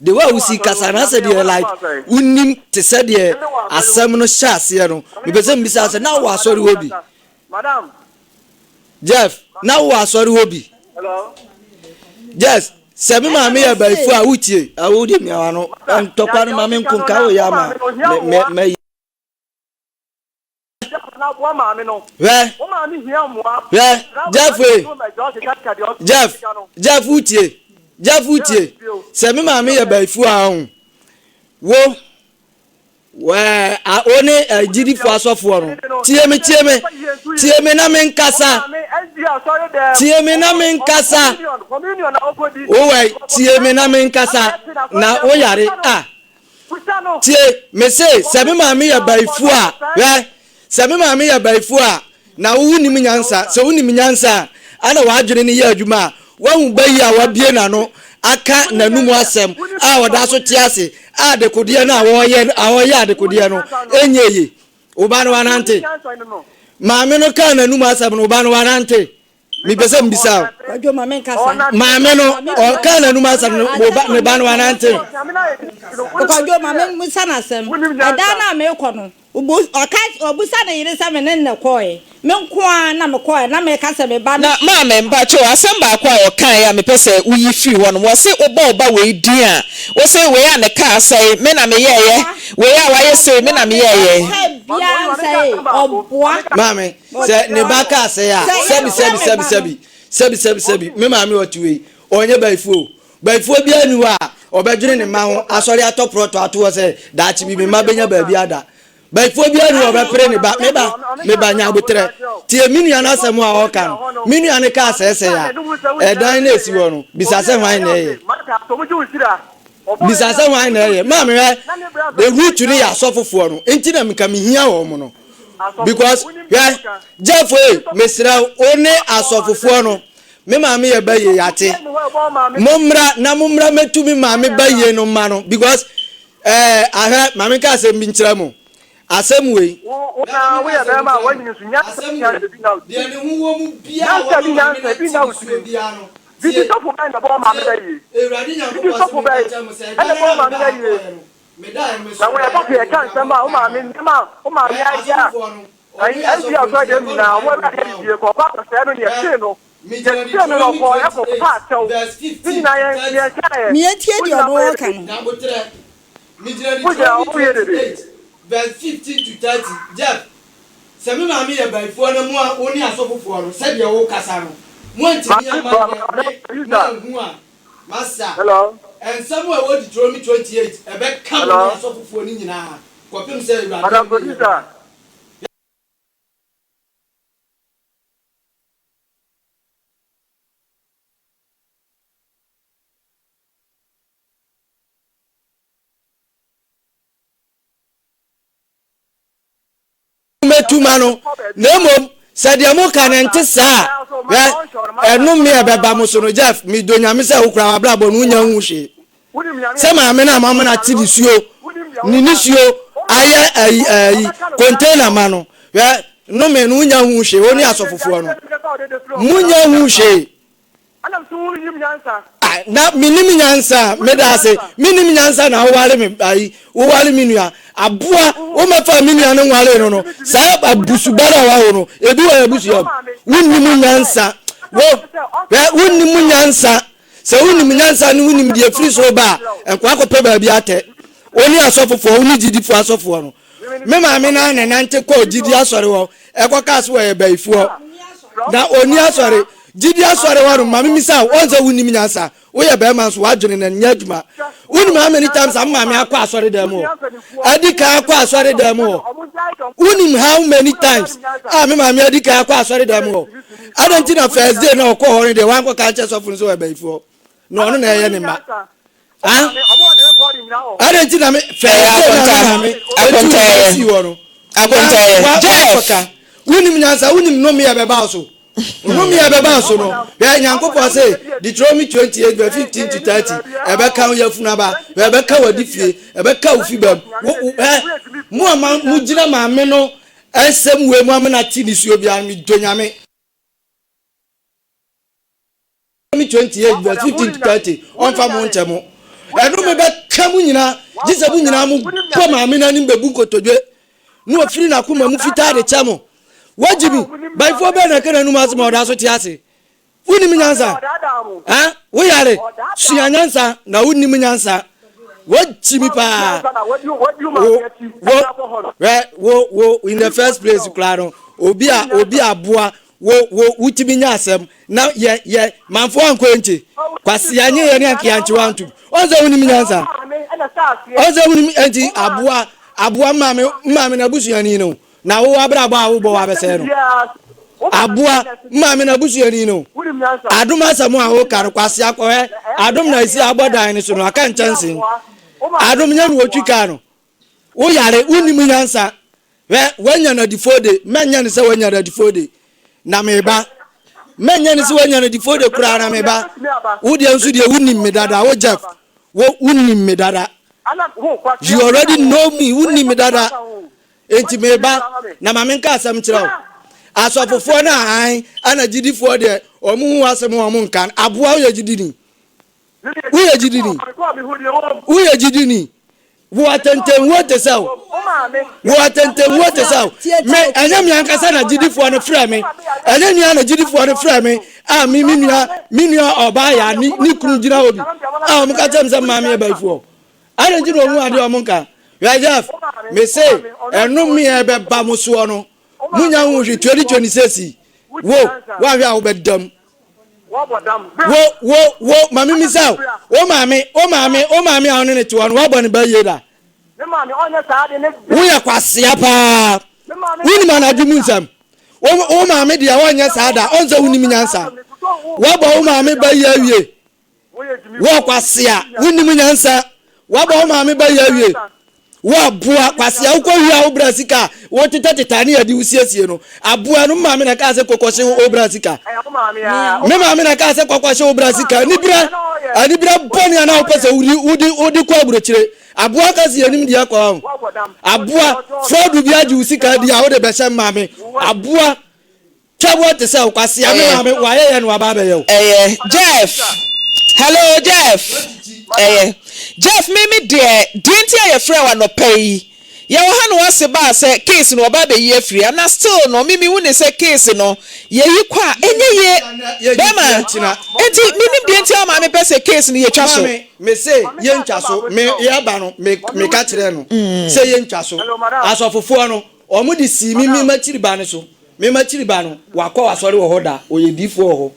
The way a wosi kasa no asɛ deɛ like wonim te sɛ deɛ asɛm no hyɛ aseɛ no. Mepɛ sɛ mbisa sɛ na wowɔ asɔre hɔ bi? Jeff, na wowɔ asɔre hɔ bi? Jeff, sɛ me maame yɛ bayifo a wotie, awo deɛ miawa no, ntɔkwa no ma me nko nka woyɛ ama me me me. Hwɛ, hwɛ, Jeff e, Jeff, Jeff wotie, Jeff wotie, sɛ me maame yɛ bayifu a ɔho, wo, wɛ, a, wo ne agyidifoɔ asɔfoɔ no, tie me, tie me, tie me na me nkasa, tie me na me nkasa, wowɛ, tie me na me nkasa, na woyare, ah. Tie, mese, sɛ me maame yɛ bayifuo a, hwɛ, sɛ me maame yɛ bayifuo a, na wo wonim nyansa, sɛ wonim nyansa a, ana w'adwene no yɛ adwuma a, woahu bayi a wabue n'ano aka n'anum asɛm a ɔda so te ase a adekodeɛ no a ɔreyɛ a ɔreyɛ adekodeɛ no ɛnyɛ yie. Wo ba no wanante. Maame no kaa n'anum asɛm no, wo ba no wanante. Mepɛ sɛ mbisa o.
Kwadwo ma menkasa.
Maame no ɔka n'anum asɛm no wo ba ne ba no wanante.
Kwadwo ma memmisa no asɛm. Ɛda no a merekɔ no, ɔka ɔbisa ne yere sɛ me ne no na ɛkɔɔɛ. Me nko ara na mekɔɔɛ na meka sɛ me ba no.
Na maame mpakyɛw asɛm baako a ɔkaeɛ a mepɛ sɛ woyi firi hɔ nom, wɔse wobɔ wo ba wei din a, wose wei a ne kaa asɛe me na meyɛɛyɛ, wei a wayɛ sei me na meyɛɛyɛ.
Kaa biara nsɛee, ɔboa.
Maame, Sɛ ne ba kaa sɛe a, sɛbi sɛbi sɛbi sɛbi sɛbi sɛbi sɛbi me maame ɔte wei, ɔnyɛ bayifoɔ o. Bayifoɔ biara nni hɔ a ɔbɛdwene ne mma ho asɔre atɔ prɔto ato hɔ sɛ daakye bi me mma bɛnya baabi ada. Bayifoɔ biara nni hɔ a ɔbɛpere ne ba. Me ba, me ba nya aboterɛ. Tie me nua no asɛm a ɔreka no. Me nua no kaa sɛesɛe a, ɛdan no a ɛsi hɔ no, bisa sɛ hwan na ɛyɛ. Bisa sɛ hwan na ɛyɛ. Maame hwɛ, the root no yɛ asɔfofoɔ no nti na nka mehia wɔn no. Because hwɛ, Jeff ei, mesrɛ wo, wo ne asɔfofoɔ no, me maame yɛ ba yie yate. Mommra na mommra mɛtu me maame ba yie no mma no because ɛɛ ahwɛ, maame nka asɛm bi nkyerɛ mo. Asɛm wei.
Wo na woyɛ bɛrima a woanyini nso nyansa
Asɛm
nyansa
wei,
bi nna wo
deɛ
tirim.
ne ho wɔ mu biara a
Nyansa bi
wɔma maame
nyansa
no
bi
ate
nna wo
nisuo
tirim.
biara no,
Biribi
tie,
sɔfo bɛn na ɛbɔ wo maame
tie,
bɛ yie?
Awurade
Biribi
Nyankopɔn se
sɔfo
menka
bɛn
nkyerɛ mo sɛ,
ɛna
ɛda
ɛbɔ
no
wo
a
maame
mebaa
bɛ
ha
yie?
kɔeɛ no, medaeɛ no
Na
mesoo
wɔn
daeɛ
ɛba sɛ
wɔ
yɛka nsɛm
mebɔ
a wo maame
mpaeɛ.
nneɛma a wo maame
Hwɛ,
ayɛ a
asɔfofoɔ no, wɔn
ayi
yɛ
ɛnti
asɔfoɔ
asɔre
nti
dɛm
yɛbɔ no
nyinaa wɔn
mpaeɛ
awurade
wɔ mmaa
adidie kɔ ɔkɔ akɔsɛɛ no ne
Hwɛ,
yɛkyee no
megyina
yɛkyee no na
Deuteronomy
ɔkɔɔ ɛkɔ
28
paa kyɛw
verse
ne
15
nyinaa
to
yɛn
30.
yɛn kaeɛ
Meɛntie
wo
deɛ
gyina
ɔno
hɔ yɛ
ɔɔka
dede
no.
Nyaboterɛ, Megyina
wo gyina
Deuteronomy
hɔ yɛ dede.
28 verse 15 to 30, Jeff, Sɛ me maame yɛ bayifoɔ na mo a wo ne asɔfofoɔ no, sɛdeɛ wokasa no, moantumi
Maame
amma
ba
nnɛ
maame
me
producer.
manhu a, masa.
Hello.
Nsɛm a ɛwɔ Deuteronomy 28, ɛbɛka mo ne
Hello.
asɔfofoɔ no nyinaa kɔpem sɛ Awurade
Madam
awieɛ
producer.
bɛba. Mɛtu ma no, na mmom sɛ deɛ moka no nte saa a, hwɛ, ɛnome a ɛbɛba mo so no. Jeff, medɔ Nyame sɛ wo koraa w'abrabɔ no wonya nhu hwee. Sɛ maame no a moama no ate nisuo, ne nisuo ayɛ ayi ayi container ma no, hwɛ, nnome no wonya nhu hwee, wo ne asɔfofoɔ no, monya nhu hwee. Ah, na menim nyansa a, meda ase. Menim nyansa na woware me ayi, woware me nua. Aboa, womɛfa me nua no nware no no. Saa abusuba no a wawo no, ebi wɔ yɛ abusua mu. Wonnim nyansa. Wo, hwɛ, wonnim nyansa. Sɛ wonim nyansa ne wonim deɛ firi soro ba a, nkɔ akɔpɛ baabi atɛ. Wo ne asɔfofoɔ, wo ne gyidifoɔ asɔfoɔ no.
Me maame no ara na ɛnante kɔɔ gyidi asɔre hɔ ɛkɔkaa sɛ wɔyɛ bayifoɔ. Na ɔnni asɔre. Gyidi asɔre hɔ no, ma memisa wo, wɔn sɛ wonnim nyansa? Woyɛ bɛrima nso w'adwene no nyɛ adwuma. Wonim how many times a me maame akɔ asɔre dan mu hɔ? Adi kan akɔ asɔre dan mu hɔ. Wonim how many times a me maame adi kan akɔ asɔre dan mu hɔ? Adɛn nti na first day na ɔkɔ hɔ no deɛ wankɔka nkyɛ sɔfo no sɛ ɔyɛ bayifoɔ? Na ɔno na ɛyɛ ne mma. Adɛn nti na me first day na me maame etu ne ba sii hɔ no? Wankɔka. Wonim nyansa, wonim nnome a ɛbɛba wo so. Nnome a ɛbɛba so no, hwɛ, Nyankopɔn se, Deuteronomy 28 verse 15 to 30, ɛbɛka wo yafunu aba, hwɛ, ɛbɛka w'adifie, ɛbɛka wo fibam. Wo, wo, hwɛ, mo a ma, mogyina maame no nsɛm wei mu amena te nisuo biara no, medɔ Nyame. Deuteronomy 28 verse 15 to 30, ɔmfa mo nkyɛ mo. Ɛnome bɛka mo nyinaa, gye sɛ mo nyinaa mo bɔ maame no anim bɛbu nkotodwe na ɔfiri n'akoma mu fitaa de kyɛ mo. Wagye mi, bayifoɔ bɛn na ɛka n'anum asɛm a ɔda so te ase? Wonim nyansa? Ha? Woyare? Sua nyansa na wonim nyansa. Wagye mi paa. Wo, wo, hwɛ, wo, wo, in the first place koraa no, obi a, obi aboa wo wo wotumi nya asɛm na yɛ yɛ manfo ankɔ nti kwasea nye yɛ ne ankeya nkye wantum ɔnsɛ wonim nyansa ɔnsɛ wonim nti aboa aboa maame maame na abusuani no na wo abrabɔ a wobɔ wabɛsɛe no aboa maame na abusuani no adom asɛm a woka no kwasea kɔhɛ adom na esi abɔ dan no so no aka nkyɛnse adom nyɛ no wɔtwi kaa no Wo yare, wonnim nyansa. Hwɛ, woanya no adifode, mɛnyɛ no sɛ woanya no adifode, na meba. Mɛnyɛ no sɛ woanya no adifode koraa na meba. Wo deɛ nso deɛ wonim me dada, wo Jeff, wo wonim me dada. You already know me, wonim me dada. Enti meba, na ma menka asɛm kyerɛ wo. Asɔfofoɔ no a an, ana gyidifoɔ deɛ, wɔn hu asɛm a wɔn nka no. Aboa woyɛ gyidini. Woyɛ gyidini. Woyɛ gyidini. Wo atɛntɛnhuo te sɛ wo. Wo atɛntɛnhuo te sɛ wo. Me, ɛnyɛ me ankasa na gyidifoɔ no frɛ me. Ɛnyɛ nua na gyidifoɔ no frɛ me a me me nua me nua ɔbaa ya ne ne kunu gyina hɔ bi a wɔn ka kyerɛ me sɛ mmaa me yɛ bayifoɔ. Adɛn nti na wɔn adeɛ wɔn nka? Hwɛ Jeff, me se ɛnome a ɛbɛba mo soɔ no, munya ho hwee 2026 yi, wo, woahwɛ a wobɛda mu. Wo, wo, wo, ma me misa wo, wo maame, wo maame, wo maame a wo ne ne te hɔ no, woabɔ ne ba yie da? Woyɛ kwasea paa. Wonim anadwo mu nsɛm. Wo, wo maame deɛ ɔnyɛ saa da, ɔnsɛ wonim nyansa. Woabɔ wo maame ba yie awie. Wo kwasea, wonnim nyansa. Wabɔ wo maame ba yi awie. Wo aboa, kwasea, wokɔ wia wo bra sika a, wotetɛtetɛ ne yɛde wo siesie no. Aboa no, maame na kaa sɛ kɔkɔhye wo bra sika. Me maame na kaa sɛ kɔkɔhye wo bra sika. Anibira, anibira bɔne a na wopɛ sɛ wode wode wode kɔ aburokyire. Aboa ka si anim deɛ kɔ ho. Aboa, fraud bi agye wo sika di a wode bɛhyɛ maame. Aboa. Twa boɔ te sɛ wo kwasea me maame wayɛ yɛ na waba abɛyɛ wo.
Ɛyɛ Jeff hello Jeff ɛyɛ Jeff me me deɛ deɛ nti a yɛfrɛ wo anɔpa yi yɛwɔ ha na wase baa sɛ case no wɔba abɛyi afiri ha na still no me mehu ne sɛ case no yɛyi kɔ a ɛnyɛ yie bɛrima nti menim deɛ nti a wo maame pɛ sɛ case no yɛtwa so.
Maame me se yɛntwa so me yɛba no me meka kyerɛɛ no sɛ yɛntwa so asɔfofoɔ no wɔn de sii me me makyiri ba no so. Me m'akyiri ba no, wakɔ asɔre wɔ hɔ da, ɔyɛ diifoɔ wɔ hɔ.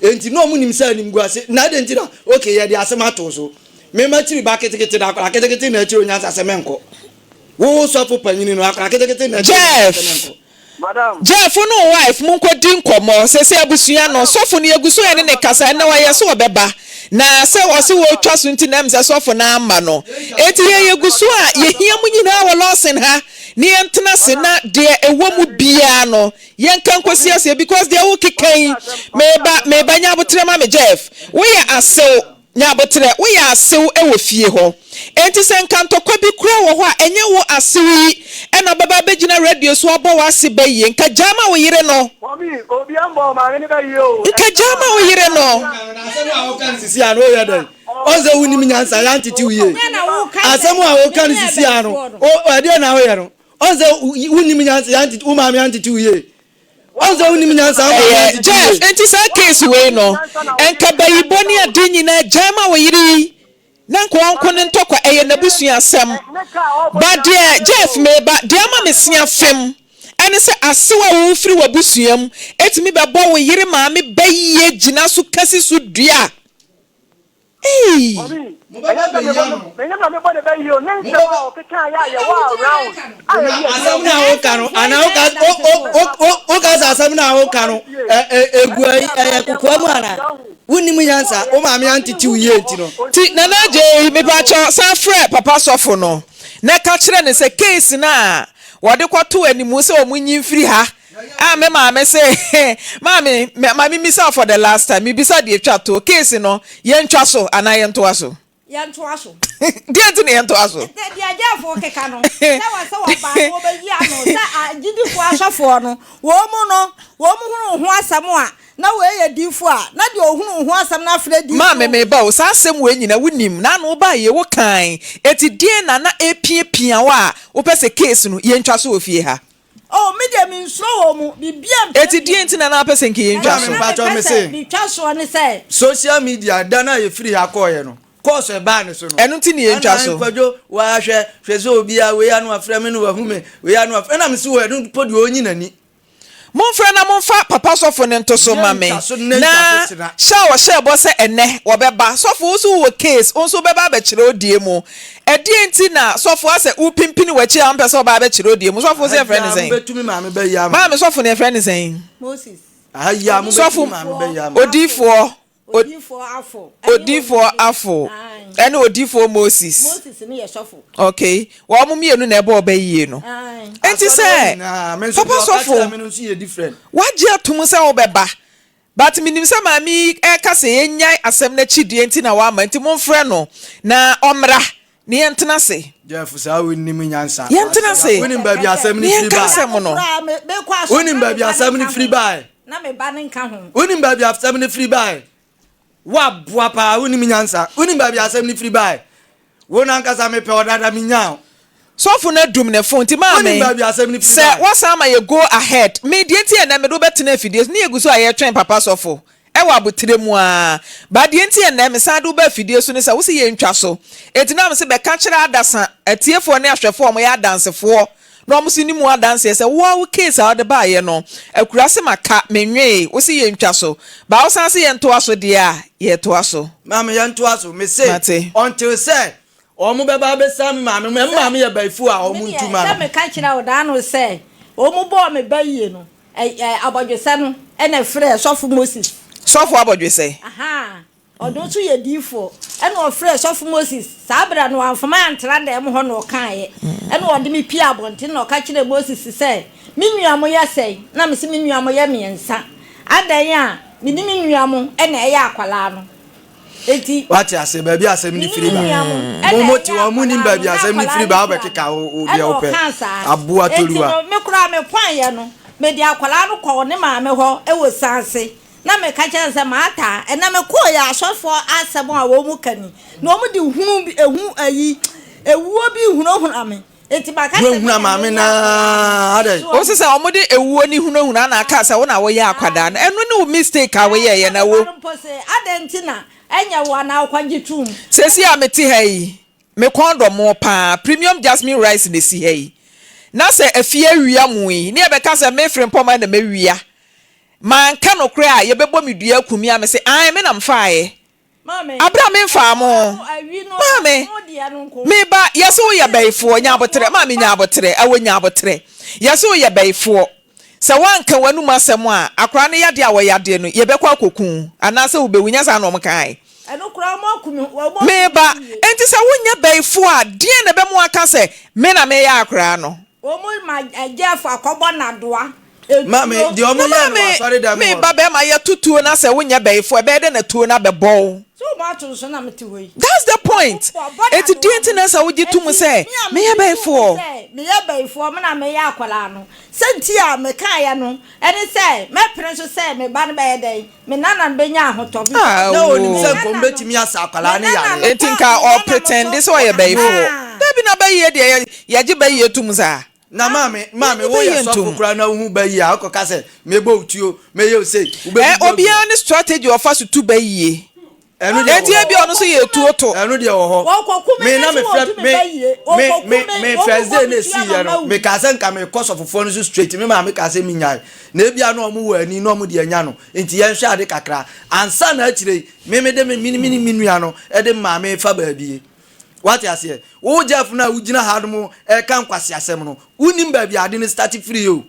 Enti na wɔn nim sɛ animguase, na adɛn nti na, okay, yɛde asɛm ato wo so. Me m'akyiri ba ketekete na akwadaa ketekete na akyiri onyansa sɛ mɛnkɔ. Wo sɔfo panyini no, akwadaa ketekete na akyiri onyansa sɛ
Jeff,
mɛnkɔ.
Jeff wo ne wo wife monkɔ di nkɔmmɔ, sɛsɛ abusua no, sɔfo no yɛgu so yɛne no kasa, ɛnɛ ɔyɛ sɛ ɔbɛba, na sɛ ɔse wɔretwa so nti na ɛm sɛ sɔfo no amma no, enti yɛn yɛgu so a yɛhia mo nyinaa wɔ Lawson ha. Ne yɛntena ase na deɛ ɛwɔ mu biara no yɛnka nkɔsi aseɛ because deɛ wokeka yi meba meba nya aboterɛ ma me Jeff woyɛ asew nya aboterɛ woyɛ asew wɔ fie hɔ enti sɛ nka ntɔkwa bi kura wɔ hɔ a ɛnyɛ wo asew yi ɛna wobɛba abɛgyina radio so abɔ w'ase ba yie nka gyaa ma wo yere no nka gyaa ma wo yere no.
Asɛm a woka no sisi ano woyɛ dɛn? Ɔn sɛ wonim nyansa yɛantete wo yie. Asɛm a woka no sisi ano ɛdeɛ na woyɛ no? Ɔn sɛ wonim nyansa yɛantete wo maame antete wo yie. Ɔn sɛ wonim nyansa wo maame
Ɛyɛ
antete wo
Jeff
yie.
enti saa case wei no nka bayibɔ ne ade nyinaa gyaa ma wo yere yi. Na nka ɔnko ne ntɔkwa, ɛyɛ n'abusua asɛm. But deɛ, Jeff, meba, deɛ ama me se afem ɛne sɛ asew a wofiri w'abusua mu ɛtumi bɛbɔ wo yere maame bayie gyina so kasi so dua. Eii.
Mummy,
Mobɛba
ɛnyɛ sɛ
abɛyi
mebɔ
ano.
me, ɛnyɛ na mebɔ ne bɛ yie o, ne nsɛm a ɔkekaeɛ a yɛwɔ around a
Na
yɛyi
asɛm no a woka no, anaa woka wo wo wo woka sɛ asɛm no a woka no ɛ ɛ egu ayi ɛyɛ kokoa mu anaa? Wonnim nyansa, wo maame antete wo yie nti no.
Nti Nana Adjei mepakyɛw san frɛ papa sɔfo no na ka kyerɛ no sɛ case no a wɔde kɔtoo animu sɛ wɔn nyi mfiri ha a me maame se maame ma me mmisa wo for the last time mebisa deɛ etwa toɔ case no yɛntwa so anaa yɛntoa so?
Yɛntoa so.
Deɛ nti na yɛntoa so?
Deɛ agyafoɔ keka no, sɛ wɔ sɛ wɔbaa no wɔbɛyi ano sɛ agyidifoɔ asɔfoɔ no, wɔn mu no, wɔn hunu ho asɛm a, na wei yɛ diifoɔ a, na deɛ ɔhunu ho asɛm no afrɛ diifoɔ.
Maame meba o, saa asɛm wei nyina wonim, na ano wobaeɛ yi wokae, enti deɛn na na ɛrepiapia wo a wopɛ sɛ case no yɛntwa so wɔ fie ha?
Oh, me deɛ mensuro wɔn mu, biribiara mpiapia
Enti deɛn nti na na wopɛ sɛ nka yɛntwa
Na
so?
deɛ na
Maame mpakyɛw
mepɛ
me
sɛ
se.
metwa soɔ ne sɛ.
Social media da no a yɛfiri ha kɔeɛ no, course a ɛbaa ne so no.
Ɛno nti na yɛntwa
Ɛna
so.
Kwadwo, waa hwɛ, hwɛ sɛ obiara wei ano afrɛ me na wahu me, wei ano afrɛ, ɛna mese wɔ ɛno mpo deɛ ɔnyi n'ani.
Momfrɛ na momfa papa sɔfo no nto so ma me.
Yɛntwa so nnɛ
Na
ntwa so kyena.
hyɛ a ɔhyɛɛ bɔ sɛ ɛnnɛ wɔbɛba. Sɔfo, wo nso wowɔ case, wo nso wobɛba abɛkyerɛ wo deɛ mu. Ɛdeɛn nti na sɔfo asɛ wopimpini w'akyi a wompɛ sɛ ɔba abɛkyerɛ wo deɛ mu? Sɔfo wo se
Aha
yɛfrɛ
yi
no
ara
sɛn?
mobɛtumi maame bɛyi ama.
Maame sɔfo no yɛfrɛ no sɛn?
Moses.
Aha yi ara mobɛtumi
Sɔfo
maame bɛyi ama.
odiyifoɔ
Odiyifoɔ Afo. Ɛne
Odiyifoɔ Afo
Ae.
ɛne odiyifoɔ Moses.
Moses no yɛ sɔfo.
Okay, wɔn mmienu na ɛbɔ ɔbɛ yie no.
Ae.
Enti
Asɔre hɔ
sɛ
nyinaa, me nso
papa
deɛ ɔka
sɔfo
kyerɛ me no nso yɛ different.
wagye atom sɛ wobɛba but menim sɛ maame yi ɛreka sɛ yɛnnyae asɛm no akyi deɛ nti na wamma nti momfrɛ no na ɔmmra na yɛntena ase.
Jeff saa wonnim nyansa.
Yɛntena ase
Wonim baabi asɛm
na
no firi
yɛnka
bae.
asɛm no.
Wonim baabi asɛm no firi bae. Wonim baabi asɛm no firi bae. Woaboa paa wonim nyansa. Wonim baabi asɛm no firi bae. Wo nankasa mepɛ ɔdada menyaa wo.
Sɔfo no adum ne phone nti
Wonim
maame
baabi asɛm no firi
sɛ
bae.
woasan ama yɛ go ahead me deɛ nti ɛnɛ mede wo bɛtena afidie so ne yɛgu so a yɛretwɛn papa sɔfo ɛwɔ abotire mu ara but deɛ nti ɛnɛ mesan de wo ba afidie so ne sɛ wose yɛntwa so enti na mese bɛka kyerɛ adasa atiefoɔ ne ahwɛfoɔ a wɔyɛ adansefoɔ na wɔn nso nim wo adanseɛ sɛ wo ara wo case a wode baeɛ no akurase maka menwee wose yɛntwa so but wosan se yɛntoa so deɛ a yɛtoa so.
Maame yɛntoa so mese
Mate.
until sɛ wɔn bɛba abɛsa me maame me maame yɛ bayifoɔ a
Me
wɔn
deɛ,
ntu ma
sɛ
no.
meka kyerɛ wo daa no sɛ, wɔn bɔɔ me ba yie no, ɛ, ɛ, abɔdwesɛ no na ɛfrɛɛ sɔfo Moses.
Sɔfo abɔdwesɛ.
Ahaa, ɔno nso yɛ diyifoɔ. Ɛna ɔfrɛɛ sɔfo Moses. Saa berɛ no, wamfa me antra dan mu hɔ na ɔkaeɛ. Ɛna ɔde me pue abɔnten na ɔka kyerɛɛ Moses sɛ, Me nua mo yɛ sɛn? Na mese, Me nua mo yɛ mmiɛnsa. Adɛn a me ne me nua mo na ɛyɛ akwadaa no? Enti.
Wate ase baabi asɛm no firi ba. Mo mo te hɔ mo nim baabi asɛm no firi ba wobɛkeka wo deɛ wopɛ. Aboa toruwa.
Enti no me koraa me kɔeɛ no mede akwadaa no kɔɔ ne maame hɔ wɔ Sase na meka kyerɛ no sɛ Martha ɛnɛ me kɔeɛ asɔfoɔ asɛm a wɔn ka ni na wɔn de hunu bi ehu ayi ewuo bi hunahuna me. Enti maka sɛ me
Hunahuna
na
maame
meyɛ
no ara
akwadaa no.
adɛn?
So
Wo se sɛ ɔmo de ewuo ne hunahuna na aka sɛ wo na woyɛ akwadaa no, ɛno ne wo mistake a woyɛɛyɛ
Ɛɛ,
na wo.
na me ba no mpo se, Adɛn nti na ɛnyɛ wo anaa wokɔgye toom?
Seesei a mete ha yi, me kɔn dɔ mo paa. Premium jasmine rice na esi ha yi. Na sɛ afie awia mo yi, ne yɛbɛka sɛ me Frimpong na mawia. Manka nokorɛ a, yɛbɛbɔ me dua akum me a, mese ae, me na mfaeɛ. Aberɛ a memfaa mo. Maame, me ba, yɛse woyɛ bayifoɔ, nya aboterɛ. Maame, nya aboterɛ, ɛwɔ nya aboterɛ. Yɛse woyɛ bayifoɔ. Sɛ woanka w'anum asɛm a, akwadaa no yadeɛ a wɔyadeɛ no, yɛbɛkɔ akɔku wo, anaasɛ wobɛwu, nyɛ saa na wɔkae? Me ba, enti sɛ wonyɛ bayifoɔ a, deɛn na ɛbɛma woaka sɛ, Me na meyɛ akwadaa no?
Maame, deɛ ɔmo
Na
yɛɛ no wɔ
maame,
asɔredan mu
me
hɔ
ba
no.
bɛrima yɛto tuo na sɛ wonyɛ bɛyifoɔ ɛbɛyɛ dɛn na tuo no abɛbɔ wo? That's the point. Enti deɛ nti na ɛsɛ wogye to mu sɛ meyɛ bɛyifoɔ?
Meyɛ bɛyifoɔ, me na meyɛ akwadaa no. Sɛ nti a mekaeɛ no ɛne sɛ mɛpene so sɛ me ba no bɛyɛ dɛn? Me nana no bɛnya ahotɔ.
Ah,
Na onim
wo.
sɛ nka ɔmo bɛtumi asa akwadaa no yareɛ.
Enti nka ɔpretɛnde sɛ ɔyɛ bɛyifoɔ. Dabi na bɛyie deɛ yɛgye bɛyie tom saa.
Na maame, maame,
Yɛnni
wo yɛ
bɛyɛ
sɔfo
ntom.
koraa na wohu ba yi a, wokɔ ka sɛ, mebɔ wo tuo, mɛyɛ wo sei,
Ɛ
wobɛbubu agu.
obiara ne strategy a ɔfa so tu ba yie.
Ɛno deɛ
Enti
wɔ hɔ.
ebia ɔno nso yɛ tuo to.
Ɛno deɛ wɔ hɔ.
Wɔkɔku me
Me na
na
me
sɛ
frɛ
wɔtu me
me
ba yie.
me
Wɔkɔku
me
me,
me
wɔn
first
bɔ
day
me
na
tua
esi
ma
yɛ no.
mawu.
Me kaa sɛ nka me kɔ sɔfofoɔ no so straight. Me maame kaa sɛ me nyae. Na ebia na wɔn wɔ ani na wɔn de anya no. Nti yɛn hwɛ ade kakra. Ansa na akyire yi me me de me me me ne me nua no de me maame fa baabi yi. Wate aseɛ? Wo Jeff no a wogyina ha nom ɛka nkwaseasɛm no, wonim baabi a ade no start firi o.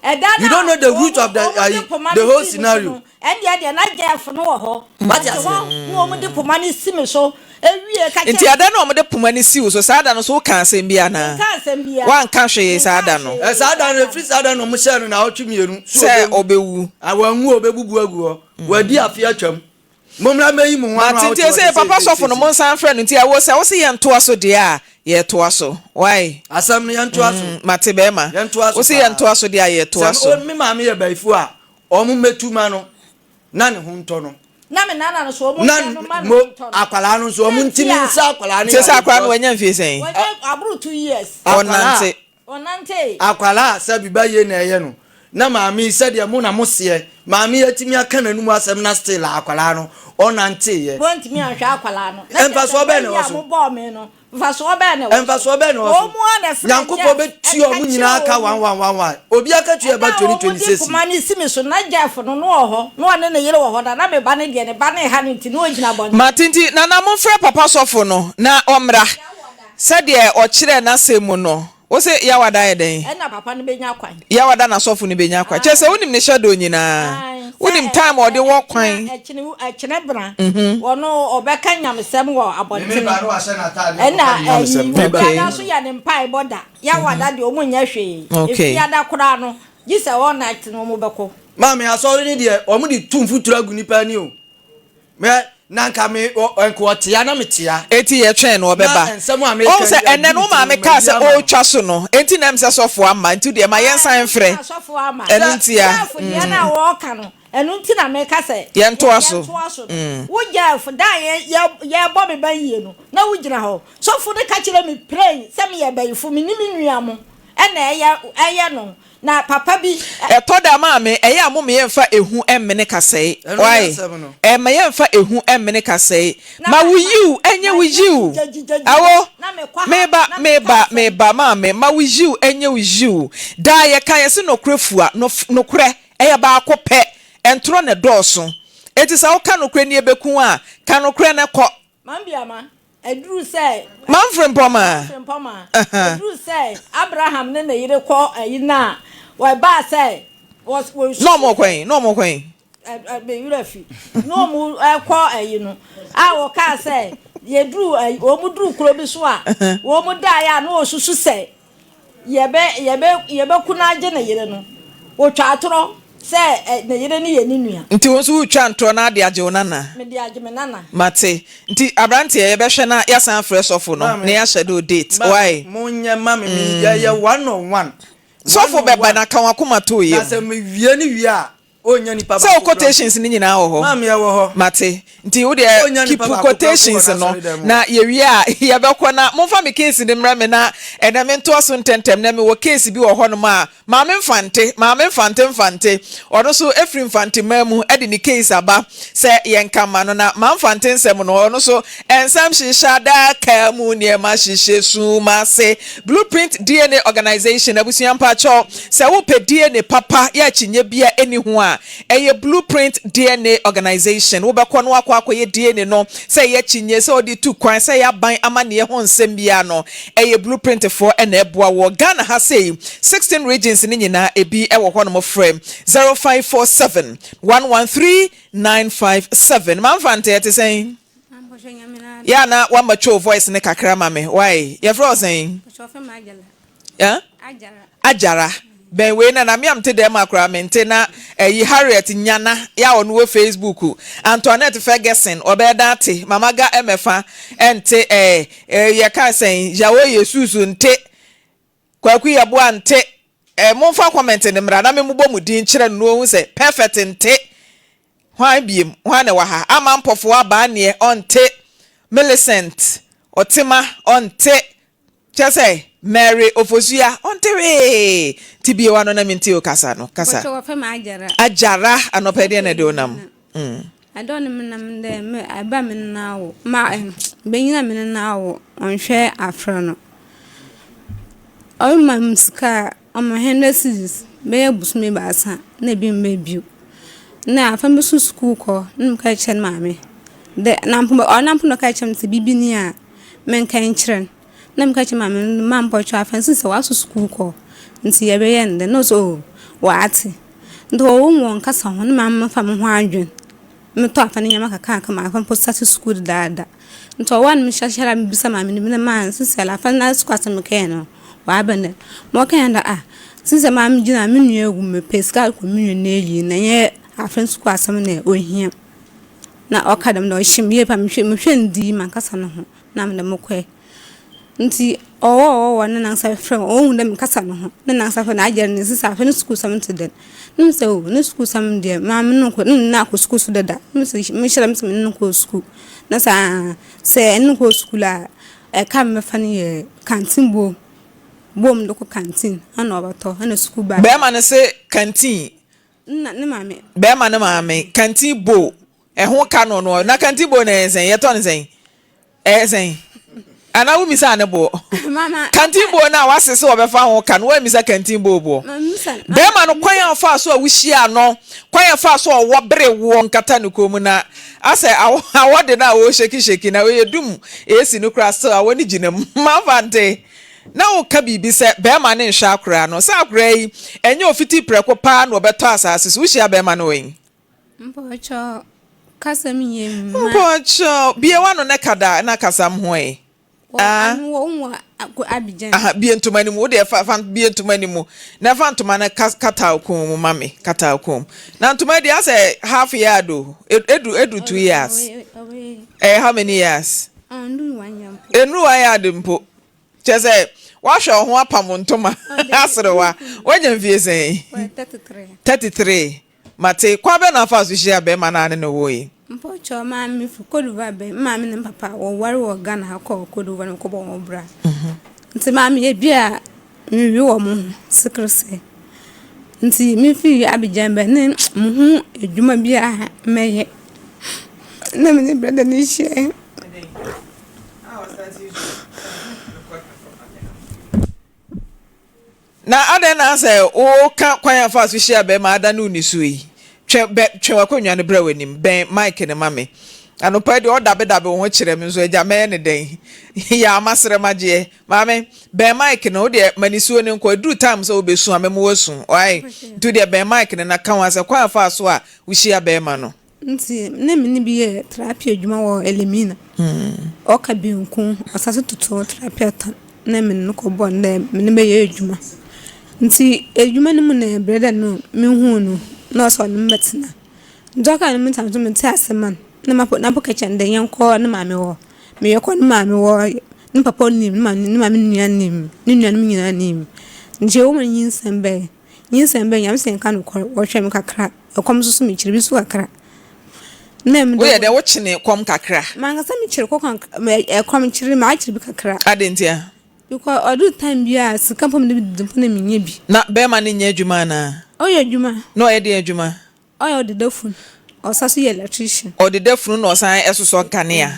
Ɛda
You
no
don't know
a
the root
wɔn
of the
wɔn de
ayi,
poma
the
no
whole
sii me so
scenario.
no, ɛndeɛ deɛ na Jeff no wɔ hɔ.
Wate
Ɔte
aseɛ?
hɔ na wɔn de poma no si me so. Ewie ka
Nti
kyerɛ
ada no a wɔde poma no si wo so, saa da no so wokaa asɛm bi anaa?
Menkaa asɛm biara.
Woanka hwee saa
Menkaa
da no?
hwee
Ɛ, saa da
saa
no,
da no.
ɛfiri saa da no, wɔhyɛɛ no naawɔtwe mmienu sɛ
Sɛ
ɔbɛwu.
ɔbɛwu.
Ah, wanwu a, ɔbɛbubu agu hɔ. Wadi afe atwam. Mommra mmɛyi mo ho ano
Mate
a
nti
wote hɔ
ɛsɛ
te
papa
sei, sei,
sɔfo
sei,
no
sei.
monsan mfrɛ no nti ɛwo sɛ wose yɛntoa so deɛ a yɛtoa so wai
Asɛm no yɛntoa so.
mm, mate bɛɛma
Yɛntoa so
wose
paa.
yɛntoa so deɛ a yɛtoa
Sɛ
so.
me maame yɛ bayifoɔ a, wɔn mmɛtu ma no na ne ho ntɔ no.
Na me nana no so wɔn
Na
nhyɛ no ma ne
mo
ho ntɔ no.
akwadaa no nso wɔn
Sɛ
ntumi
nti a
nsa akwadaa no
Nti sɛ
yare
akwadaa no
because
wanya mfie sɛn?
wɔnyɛ aboro 2 years.
akwadaa
Ɔnante.
Ɔnante.
Akwadaa a sɛbi ba yie na ɛyɛ no na maame yi sɛdeɛ mo na mo seɛ maame yi atumi aka n'anum asɛm na still a akwadaa no ɔnanteeɛ.
Wɔntumi anhwɛ akwadaa no. Na kyerɛ sɛ
Mfasoɔ bɛn na
bayi
ɛwɔ
a
so?
mobɔɔ me no, mfasoɔ bɛn na ɛwɔ so?
Mfasoɔ bɛn na ɛwɔ so?
Wɔn ara na ɛfrɛ
Nyankopɔn
Jeff
bɛtua
ɛka
wɔn nyinaa
kyerɛ
ka
wɔn.
one one one one. Obi akatua
Ɛda
ɛba
a wɔn de
2026 yi.
poma no si me so na Jeff no na ɔwɔ hɔ, na ɔne ne yere wɔ hɔ na na me ba no deɛ ne ba no reha no nti na ɔgyina abɔnten.
Mate nti Nana momfrɛ papa sɔfo no na ɔmmra sɛdeɛ ɔkyerɛɛ n'asɛm mu no. Wo se Yawada ayɛ dɛn?
Ɛna papa no bɛnya kwan.
Yawada na sɔfo no bɛnya kwan. Kyerɛ sɛ wonim ne shadow nyinaa.
Ae, sɛ
Wonim time a ɔde wɔ kwan.
Ɛkyene, ɛkyene bena. Ɔno ɔbɛka nyamesɛm wɔ abɔntene.
Me ba no wahyɛ n'atadeɛ
Ɛna
kɔka ne
ayi,
nyamesɛm. Me ba.
Wukuada nso yɛ ne mpaebɔ da. Yawada deɛ ɔmo nyɛ hwee.
Okay.
Efiada koraa no, gye sɛ all night no ɔmo bɛkɔ.
Maame, asɔre no deɛ, wɔn de tu mfuturo agu nipa ani o. Me, na nka me, ɔ, nka ɔtea na metea.
Enti yɛtwɛn no ɔbɛba.
Na nsɛm a meka
Wohu sɛ
yi
ɛnnɛ
agu
no wo
me
maame
tirim,
kaa
mayi
sɛ
ama no.
ɔretwa so no, enti na ɛm sɛ sɔfo amma, nti wodeɛ ma yɛnsan mfrɛ.
Ɛno nti na sɔfo ama.
Ɛno nti a,
Jeff deɛ no a wɔreka no, ɛno nti na meka sɛ
Yɛntoa so.
yɛntoa so no. Wo Jeff, da a yɛ, yɛ, yɛrebɔ me ba yie no, na wogyina hɔ. Sɔfo no ka kyerɛɛ me plain sɛ meyɛ bayifo, me ne me nua mo na ɛyɛ, ɛyɛ no. Na papa bi.
Ɛtɔ da maame, ɛyɛ a moma yɛmfa ehu mmene kasɛe.
Ɛno ne
Wai?
asɛm no.
Ɛma yɛmfa ehu mmene kasɛe.
Na
Ma
ma
wo yiw ɛnyɛ wo
ma
yiw.
gyigyigyigyi
Awo,
na mekɔ ha
meba,
na meka
meba,
asɛm.
meba, maame, ma wo yiw ɛnyɛ wo yiw. Daa yɛka yɛse nokorɛ fua, nof, nokorɛ, ɛyɛ baako pɛ. Ɛntorɔ na ɛdɔɔso. Enti sɛ woka nokorɛ ni ɛbɛku wo a, ka nokorɛ na kɔ.
Mambiama, ɛduru sɛ.
Mamfrempɔma.
Mamfrempɔma, ɛduru sɛ Abraham ne ne yere kɔ ayi no a, wɔbaa sɛ wɔ wɔsusu.
Na wɔn kɔ he? Na wɔn kɔ he?
Ɛ me werɛ fi. Na wɔn kɔ ayi no a wɔkaa sɛ yɛduru ayi wɔn duru kuro bi so a wɔn daeɛ a na wɔsusu sɛ. Yɛbɛ, yɛbɛ, yɛbɛku no agye ne yere no. Ɔtwa atorɔ sɛ ɛ, ne yere no yɛ ne nua.
Nti wo nso woretwa ntorɔ na ade agye wo nana?
Mede agye me nana.
Mate. Nti abranteɛ yɛbɛhwɛ na yɛasan afrɛ sɔfo no na
Maame,
yɛahyɛ do date.
maame,
Wai?
monyɛ ma me, me, yɛyɛ one on one, one
Sɔfo
on
bɛba
one.
na ka w'akoma to wo
Na
yam.
sɛ mewie ne wie a, Ɔnnya nipa
Sɛ wo
baako koraa mpo.
quotations no nyinaa wɔ hɔ?
Maame ɛwɔ hɔ.
Mate. Nti wo deɛ
Ɔnnya
keep
nipa baako koraa mpo wɔ
quotations no
n'asɔredan mu
na
hɔ.
yɛwie a yɛbɛkɔ na momfa me case no mmrɛ me na ɛnɛ mentoa so ntɛntɛm nɛ mewɔ case bi wɔ hɔnom a Maame Mfante, Maame Mfante Mfante, ɔno nso firi Mfanteman mu de ne case aba sɛ yɛnka mma no na Ma Mfante nsɛm no ɔno nso nsɛm hyehyɛ adaka mu nneɛma hyehyɛ sum ase Blueprint DNA Organization abusua mpakyɛw sɛ wopɛ DNA papa yɛ akyinnye bia ɛni ho a ɛyɛ Blueprint DNA Organization wobɛkɔ na wakɔ akɔyɛ DNA no sɛ ɛyɛ akyinnye sɛ wode tu kwan sɛ ɛyɛ aban amanneɛ ho nsɛm biara no ɛyɛ Blueprint foɔ na ɛboa wɔ Ghana ha sei 16 regions no nyinaa ebi wɔ hɔ nom frɛ 0547 113 957 Mamfa nte ɛte sɛn? Yɛ a na wama twa wo voice no kakra ma me why? Yɛfrɛ wo sɛn? Eh? Ajara. Bɛn wei na na me a mete dɛm a koraa mente na ɛyi Harriet Nyana yɛ a ɔno wɔ Facebook Antoinette Ferguson ɔbɛyɛ dan ate Mama Ga ɛmɛfa ɛnte ɛɛ yɛka sɛn Yawo Yesusu nte Kwaku Yeboah nte eh momfa comment no mmra na me mobɔ mo din nkyerɛ no na ɔhu sɛ perfect nte Hwan biem hwan na ɛwɔ ha Ama Mpɔfoɔ Abaa neɛ ɔnte Millicent Ɔtema ɔnte Kyerɛ sɛ Mary Ofosua ɔnte hwee Nti bue w'ano na mentie wo kasa no kasa
Mpakyɛ wɔfrɛ me Agyara.
Agyara anɔpa yi deɛn na ɛde wo nam? Mm.
Adɔ no menam dɛ me ba me ne no awo ma banyin a me ne no awo ɔnnhwɛ afra no. Ɔrema me sika a, ɔma hundred cedis bɛyɛ bosoom ebiasa na bi mba bio. Na afra bi so skuul kɔ na mekɛɛ kyerɛ ne maame dɛ na mpo ɔno mpo na ɔkaa kyerɛ me sɛ biribi ni a menka nkyerɛ no. Na meka kyerɛ maame no dɛ mampɔkyɛw afra no sesei ɔaso skuul kɔ ntsi yɛbɛyɛ no dɛn na ɔse oh ɔatse. Ntsi ɔwɔ mu ɔnnkasa ho na maame mefa moho adwen motɔ afa ne ndzɛmba kakraka ma afa mpo start skuul dedaada. Ntsi ɔwɔ a na mehyɛ da mibisa maame no bi na maa sesei afa no skuul asɛm mekɛɛ no ɔaba ndɛ. Ma ɔkae nye dɛ ah sesei maa migyina a mo nua ewu mepɛ sika akɔ mo nua n'eyi na nnyɛ afa no skuul asɛm na ohia. Na ɔka dɛm dɛ ɔhyɛ me yie paa mehwɛ mehwɛ no dzinn mannkasa no ho na mede mokɔe. Ntsi ɔwɔ ɔwɔ ɔwɔ na nankasa frɛ me, ohu dɛ mekasa no ho na nankasa frɛ no agyɛr no sisi afei no skuulsɛm tse dɛn? Na mese oh no skuulsɛm deɛ maa me no nnkɔ nna no akɔ skuul so dada. Na mese mehyɛ da mese menye no nnkɔɔ skuul. Na sɛ aa sɛ enye no kɔɔ skuul a ɛka a mebɛfa no yɛ canteen bowl, bowl mede kɔ canteen ana ɔbɔtɔ ana skuul bag.
Bɛrima no se canteen.
Nna ne maame.
Bɛrima no maame canteen bowl ɛho ka no no na canteen bowl no ɛyɛ sɛn yɛtɔ no sɛn? Ɛyɛ sɛn? Anaa wommisaa ne boɔ? Kantin boɔ no a wase sɛ wɔbɛfa ho ka no, woammisa kantin boɔ boɔ? Bɛrima no, kwan a ɔfaa so a wohyiaa no, kwan a ɛfaa so a ɔwɔ bere woɔ nkata ne kɔn mu na asɛ awɔ de no a ɔrehyeki hyeki na ɔyɛ dum AC no koraa still awɔ no gyina mu. Mamfa nte. Na woka biribi sɛ bɛrima no nhwɛ akoraa no. Sɛ akoraa yi, ɛnyɛ ofiti prɛko paa na ɔbɛtɔ asase so. Wohyia bɛrima no wɛn?
Mpɔkyɛw, kasa mu yɛ mma.
Mpɔkyɛw, bue w'ano na ka da na kasa m ho ɛ.
Wɔ ano wɔ wo wɔ Abidjan.
Aha, bue ntoma no mu. Wo deɛ fa fa bue ntoma no mu na fa ntoma no ka kata wo kɔn mu ma me. Kata wo kɔn mu. Na ntoma deɛ asɛ half yard o. Edu edu two yards. Ɛyɛ how many yards?
Ɔndu one yard mpo.
Enuru one yard mpo. Kyerɛ sɛ woahwɛ wo ho apam ntoma aserewa. Woanya mfie sɛn?
33.
33. Mate, kwan bɛn na wofaa so hyiaa bɛrima no a ne ne woe yi?
Mpɔkyɛw, maame me fi Cote d'Ivoire bɛn, me maame ne me papa wɔware wɔ Ghana ha kɔɔ Cote d'Ivoire na wɔkɔbɔɔ wɔn bra. Nti maame yɛ bi a mewe wɔ mo ho sekeresɛ. Nti me fi Abidjan bɛn ne mo ho adwuma bi a mɛyɛ. Na me ne brɛda no hyiae.
Na adɛn na asɛ woka kwan a faa so hyia bɛrima adane wo nisuo yi? Twe bɛ twe w'akonnwa no bra w'anim. Bɛn mic no ma me. Anɔpa yi deɛ ɔdabedabe wo ho kyerɛ me nso agya mɛyɛ no dɛn? Yaa masrɛ magyeɛ. Maame, bɛn mic no, wo deɛ ma nisuo no nkɔ. Ɛduru time sɛ wobɛsu a mɛma woasu. Wai? Nti wo deɛ bɛn mic no na ka ho asɛ kwan a faa so a wohyia bɛrima no.
Ntsi nna menye bi yɛ tilapia edwuma wɔ Elmina. Ɔka banku, ɔsan so toto tilapia tɔn na menye no kɔbɔɔ no dɛ menye no bɛyɛ edwuma. Ntsi edwuma no mu na ber dɛ no muhun no na ɔse ɔnye me bɛtsena. Ntsi ɔkaa dɛ mentsena do metsee ase ma no na mpo na mpo kɛkyerɛ no dɛ yɛnkɔ ne maame hɔ. Meyɛkɔ ne maame hɔ, ne papa nim, ne maame ne maame nua nim, ne nuanom nyina nim. Ntsi ɔwɔ mu no nyinsɛn bae. Nyinsɛn bae Nyame se nka nokwar, wɔhwɛ me kakra. Ɛkɔm nso so mekyere bi so kakra.
Na ɛmu Woyɛ dɛ wokyene kɔm kakra?
Mankasa mekyere kɔ ɛkɔm kyere makyere bi kakra.
Adɛn ntia?
Because ɔduru time bi a sika mpo mede bɛdidi mpo na mennya bi.
Na bɛrima no nyɛ adwuma anaa?
Ɔyɛ adwuma.
Na ɔyɛ deɛn adwuma?
Ɔyɛ ɔdeda funu, ɔsan so yɛ electrician.
Ɔdeda funu na ɔsan sosɔ nkanea.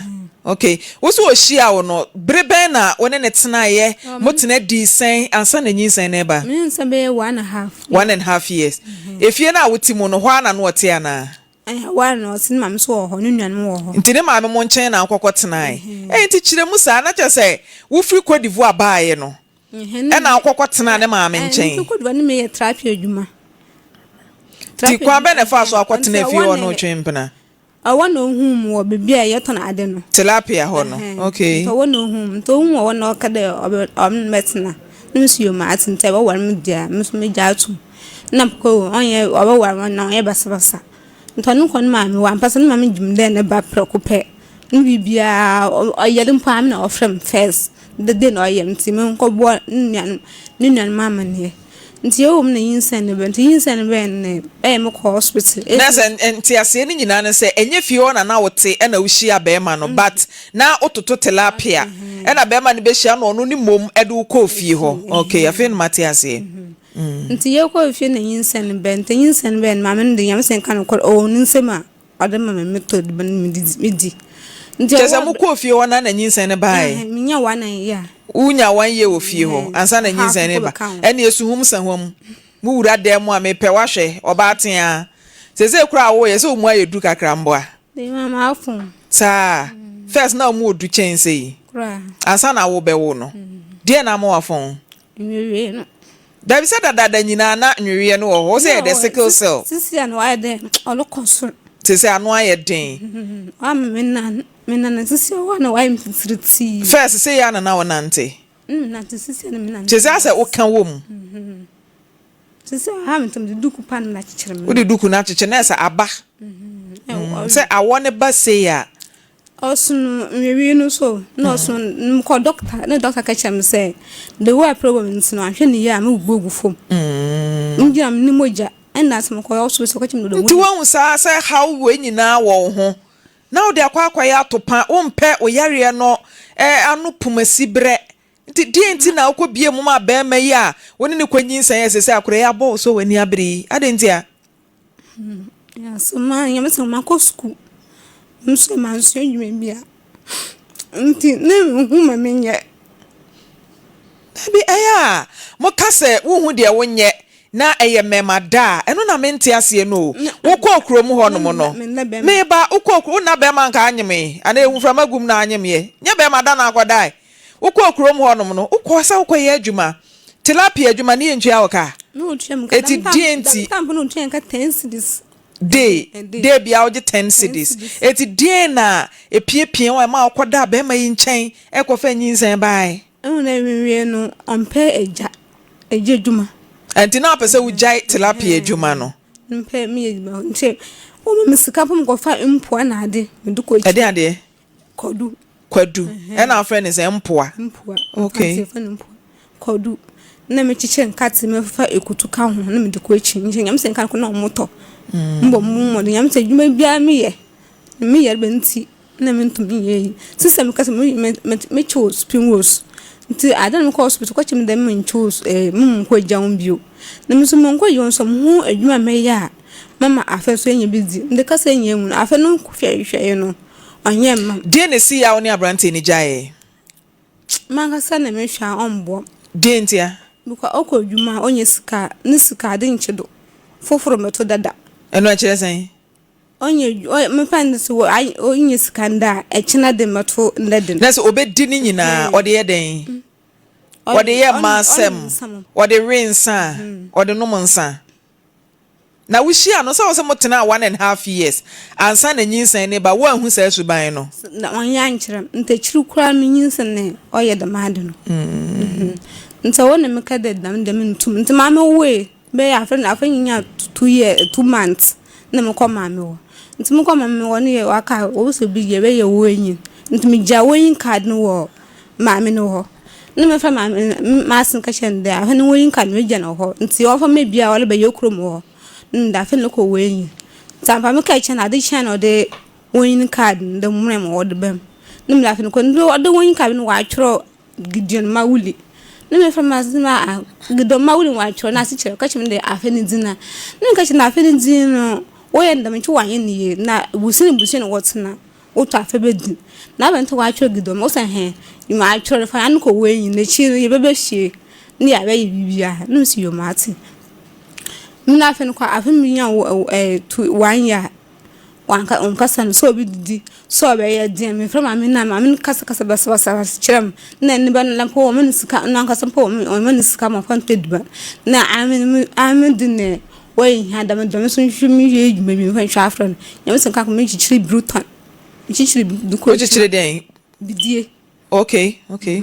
Okay. Wo so ɔhyiaa wo no, bere bɛn na wo ne no tenaeɛ? Mo tena dii sɛn ansa na nyinsɛn no reba?
Me ne no tena bɛyɛ one and half.
One and half years. Efie no a wote mu no, hɔ ara na na ɔte anaa?
Ɛɛ, hɔ ara na ɔte. Ne maame nso wɔ hɔ, ne nuanom wɔ hɔ.
Nti ne maame mo nkyɛn na wokɔkɔ tenae? Ɛɛ, nti kyerɛ mu saa, na kyerɛ sɛ wofiri Cote d'Ivoire baeɛ no, Ɛna ɔkɔkɔ tenaa ne maame nkyɛn.
Ɛɛ, Cote d'Ivoire ne meyɛ tilapia adwuma.
Nti kwan bɛn na ɛfaa so akɔtena fie hɔ no retwe mpena?
Ɔwɔ na ohuu mu wɔ beebi a yɛtɔn ade no.
Tilapia hɔ no, okay.
Nti ɔwɔ na ohuu mu. Nti ohuu mu wɔ hɔ na ɔka dɛ ɔbɛ ɔne me bɛtena. Na me so yoo matse nti ɔbɛwar me deɛ a me so megye ato mu. Nna mekɔ o ɔnnyɛ ɔbɛwar me na ɔnnyɛ basabasa. Nti ɔno kɔ ne maame hɔ ampa so ne maame gye me dɛ ne ba prɛko pɛ. Ne biribiara ɔyar mpo a me na ɔfrɛ me first dɛ dɛn na ɔyɛ ntsi menkɔbɔ ne nuanom ne nuanom amanneɛ. Ntsi ɔwɔ mu na nyinsɛn no bae, ntsi nyinsɛn no bae no na ɔyɛ mokɔ hospital.
Na sɛ nteaseɛ no nyinaa ne sɛ ɛnyɛ fie hɔ na na wote ɛna wohyia bɛɛma no but na wototo tilapia ɛna bɛɛma no bɛhyia na ɔno ne mmom ɛde wo kɔɔ fie hɔ ok afei na mate aseɛ.
Ntsi yɛkɔɔ fie na nyinsɛn no bae, ntsi nyinsɛn no bae no maame no de Nyame sɛ nka nokwar ɔwɔ ne nsamu a. ɔde ma me metɔ edziban medzi medzi. Ntsi
Kyerɛ sɛ mokɔɔ fie hɔ na na nyinsɛn no baeɛ?
Menya one year.
Wonya one year wɔ fie hɔ ansa na nyinsɛn no reba? Ɛnneɛ suhum sahwam, mo wura dan mu a mepɛ woahwɛ, ɔbaa teaa. Seesei koraa a woyɛ sɛ wo mu ayɛ duru kakra mboa? Saa? First na wo mu wɔ du kyɛn sei? Ansa na wobɛwo no, deɛn na ama wafɔn?
Nweweɛ no.
Dabi sɛ dadaada nyinaa na nweweɛ no wɔ hɔ, wo sɛ yɛ dɛ sickle cell.
Sisi a na wayɛ dɛ ɔrekɔ soro.
Te sɛ ano ayɛ den.
Wama me nan me nan sisi a hɔ na wayɛ me titiritii.
First sei ara na na wo nante.
Me nante sisi a na me nante.
Te sɛ asɛ wo ka wɔ mu.
Sisi a ha me ntam de duku pa na akyekyere me.
Wode duku no akyekyere na ɛsɛ aba. Sɛ awɔ ne ba sei a.
Ɔsono nwiinwii no so na ɔsono no mekɔɔ dɔkta na dɔkta ka kyerɛɛ me sɛ the way a problem no te no anhwɛ no yie a mɛbubu agu fam. Megyina me ne mogya ɛna sɛ mekɔ hospital ɔka kyerɛ me dɛ
Nti woahu saa sɛ haw wei nyinaa wɔ wo ho na wode akɔ akɔyɛ atopa, wompɛ wo yareɛ no ano pumasi berɛ nti deɛn nti na wokɔ bie mu ma barima yi a wo ne no kɔ nyinsɛn a seesei akora yi abɔ wo so w'ani abere yi adɛn nti a?
So ma nyame sɛ makɔ sukuu nso mansua adwuma bia nti na menhu ma menyɛ.
Dabi ɛyɛ a moka sɛ wonhu deɛ wonyɛ na ɛyɛ mmɛɛma da a ɛno na mente aseɛ no o wokɔɔ kurom hɔ nom no meba wokɔɔ kuro wonna bɛɛma nka anyem yi anaa ehu frama gum na anyem yɛ nyɛ bɛɛma da na akɔdae Wokɔɔ kurom hɔnom no, wokɔɔ sɛ wokɔyɛ adwuma. Tilapia adwuma no yɛntua wo ka? Eti deɛn nti? Day, day biara wogye ten cedis. Eti deɛn na epiapia wo a ɛma wokɔdaa bɛrima yi nkyɛn kɔfa nyinsɛn bae?
Ɛhu na nwiinwii no, ɔmpɛ agya, agya adwuma.
Ɛnti na wopɛ sɛ wogyae tilapia adwuma no?
Mpɛ meyɛ adwuma nti wɔma me sika mpo mekɔfa mpoa na ade mede kɔ akyi.
Ɛdeɛn adeɛ?
Kwadu.
Kwadu. Ɛna afrɛ ne sɛ mpoa.
Mpoa.
Okay.
Mfrɛ no mpoa. Kwadu. Na mekyekyɛ nkate mɛfa ekutu ka ho na mede kɔ akyi. Nkyɛ nyame sɛ nka no na ɔmo tɔ. Mbɔ mo mmɔden nyame sɛ adwuma biara meyɛ. Me yare bɛ nti na mentumi nyɛ yi. Sisi a meka sɛ me me mekyew spring rolls. Nti ade na mekɔ hospital kɔkyɛ me dɛ menkyew eh menkɔ agya ho bio. Na me nso menkɔ agya ho nso mehu adwuma mɛyɛ a mama afɛ so anya bi dzi. Mede kasa nyɛ mu no afɛ no hwɛhwɛe no. Ɔnyɛ mma me.
Deɛn na ɛsiiɛ a wo ne aberanteɛ no gyaeɛ?
M'ankasa na mehwɛ a ɔmboa me.
Deɛn ntia?
Because ɔkɔ adwuma a ɔnya sika a, ne sika ade nkye do. Fofor mbɛto dada.
Ɛno ɛkyerɛ sɛn?
Ɔnya adwuma, mefa no sɛ ɔnya sika ndɛ a, ɛkyena de mbɛto ndɛ de no.
Na sɛ ɔbɛdi ne nyinaa, ɔde yɛ dɛn? Ɔde yɛ mmaa asɛm? Ɔde we nsa? Ɔde nom nsa? Na wohyiaa no, sɛ wo sɛ mo tenaa one and half years ansa na nyinsɛn no reba, woanhu saa suban no?
Na ɔnnyɛ annkyerɛ me, ntsi ekyir koraa minyinsɛnee ɔyɛ dɛm ade no. Ntsi ɔwɔ na mekã dɛ dɛm de menntum, ntsi maa mowoe bɛyɛ afe na afe nye two years two months na mokɔr maame hɔ. Ntsi mokɔr maame hɔ no yɛ ɔaka ɔwɔ sɛ obi yɛbɛyɛ wenyin, ntsi megyaa wenyin card no wɔ maame no hɔ. Nna mefrɛ maame no m'asen ka kyerɛ no dɛ afei no woenyin ka no megya no hɔ ntsi ɔmfa mma bi a ɔrebɛyɛ kurom hɔ. Nna medze afei no kɔ woenyin. Ntsi ampa mekaa kyerɛ no adze kyee na ɔdze woenyin card no dɛ mbrɛ ma ɔdze ba mu. Nna medze afei no kɔ ntsi ɔdze woenyin card no ɔakyerɛw Gideon Mawuli. Nna mefrɛ m'asen dɛ ah Gideon Mawuli ɔakyerɛw n'ase kyerɛ ɔka kyerɛ me dɛ afei ne dzin a. Nna meka kyerɛ no dɛ afei ne dzin no wɔyɛ no dɛm nkyɛ wɔannyɛ no yie na ebusua na ebusua na wɔtsena. Wotɔ afe bɛdi na abɛn nti wɔatwerɛ Gideon wosɛ hɛn matwerɛ fa ano kɔ wei n'akyi no yɛbɛbɛ fie ne yɛabɛyɛ biribiara na mesi yom ate na afei no kɔ afe mi nya wɔ ɛɛ to one year wanka ɔnkasa no sɛ obi didi sɛ ɔbɛyɛ deɛ mefrɛ maame na maame no kasa kasa basabasa kyerɛ m na ne ba no na mpo wɔma no sika na ankasa mpo wɔma no sika ma ɔfa ntɔ aduban na ame ame de ne Wɔyɛ hia dɛm dɛm so nhwehwɛ mu yɛ edwuma bi mfa nhwɛ afra no. Nyame sɛ nka me kyekyere biru tɔn. Me kyekyere bi kɔ.
Wo kyekyere dɛn?
Bidie.
Okay, okay.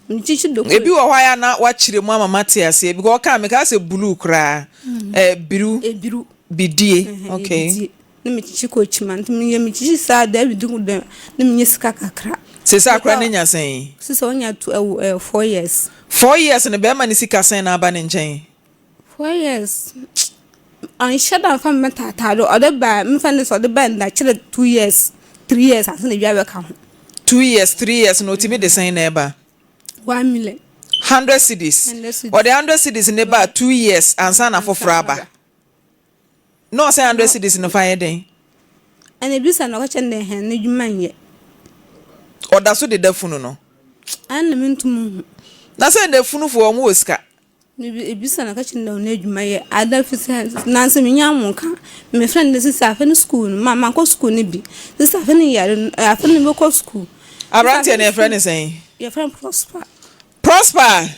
Me kyekyere doko.
Ebi wɔ hɔ a na wakyerɛ mu ama mate aseɛ because ɔka me ka sɛ blue koraa. Eh, biru.
Ebiru.
Bidie. Okay.
Bidie. Na me kyekye kɔ kyima nti me yɛ me kyekye saa da bi dum dɛm na me nya sika kakra.
Sese akora ne nya sɛn?
Sese onya to eh, 4 years.
4 years no bɛrima ne sika sɛn na aba ne nkyɛn?
4 years ɔnnhyɛ da mmfa me taataa do, ɔde ba a memfa no sɛ ɔde ba ndɛ akyerɛ 2 years, 3 years ansa na bi abɛka ho.
2 years, 3 years no otumi de sɛn na ɛba?
1 million.
100 cedis. Ɔde 100 cedis no ba a 2 years ansa na foforɔ aba. Na ɔsɛn 100 cedis no fa yɛ dɛn?
Ɛna ebisa no ɔka kyerɛ no dɛ hɛn n'edwuma nnyɛ.
Ɔda so deda funu no.
Ɛna mentum nhu.
Na sɛ ndɛ funufoɔ wɔn wɔ sika.
Mebisa no ɔka kyerɛ no dɛ ɔno edwuma yɛ. Ada fisɛ nansa minnya ahomka. Mefrɛ no dɛ sisi afei no skuul no ma mankɔ skuul no bi. Sisi afei no yar no afei no mobɔkɔ skuul.
Aberanteɛ no yɛfrɛ no sɛn?
Yɛfrɛ no Prosper.
Prosper!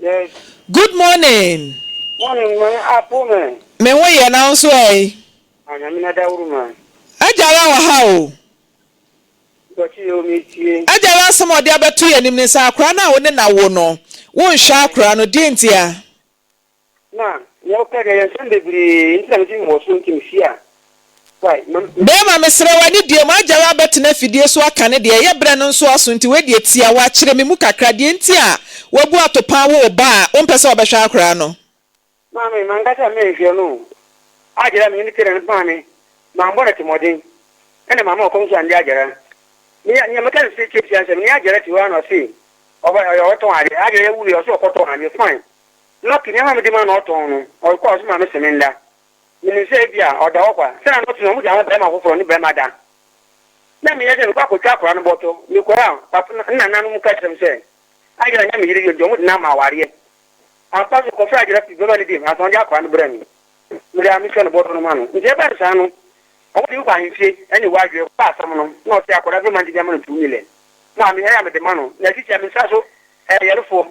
Yes.
Good morning.
Morning, man. Apo me.
Me ho yɛ na wo nso ɛ?
Ah, nyame na dawuro ma.
Agyara wɔ ha o.
Mpɔkye yɛ omi tie.
Agyara asɛm a ɔde abɛto yɛn anim ne sɛ akwadaa no a wo ne no awo no, wonhwɛ akwadaa no, deɛ ntia?
Na, nea wopɛ deɛ, yɛ nsɛm bebree nti na mete wɔ so nti mehyia a. Wai, ma.
Bɛɛma mesrɛ wo anidie mu agyare abɛtena afidie so aka ne deɛ ɛyɛ berɛ no nso aso nti wei deɛ tiawa kyerɛ me mu kakra deɛ nti a wabu atopaa wo wo ba a wompɛ sɛ ɔbɛhwɛ akoraa no.
Maame, manka sɛ menhwɛ no o. Agyara a menye no tse no maa me, mammbɔ no tsirmɔdzen, nna mamma ɔkɔm so anndɛ agyara. Me nyia mekã no tsiatsia nsɛm, nye agyara tse hɔ ara na ɔse ɔba ɔyɛ ɔtɔn adze, agyara yɛ wui ɔse ɔkɔtɔn adze, fine. Lucky ndzɛmba a medze ma no ɔtɔn no, ɔkɔ a ɔse ma me se menda. Minyim sɛ bi a ɔda hɔ kwa, sɛ na ɔtse no wɔdze ama barimba fofor ɔnye barimba da. Nna meyɛ dɛ mekɔ akɔtwa akora no bɔtɔ, mekɔe a papa no nananom ka kyerɛ me sɛ agyara nnyɛ me yer bio ntsi wɔdze no ama awareɛ. Ampa so, kɔfrɛɛ Agyara fii bɛma no dii ansa ɔde akwadaa no brɛɛ me. Mede a metua no bɔdɔ no ma no. Nti ɛbaa no saa no, wɔde me kɔ ahemfie ne Wadwoɛ kɔkaa asɛm no, na ɔse akwadaa bɛma no de ama no 2 million. Maame, ɛyɛ a mede ma no. Na sisi a me nsa so ɛyɛ yarefoɔ.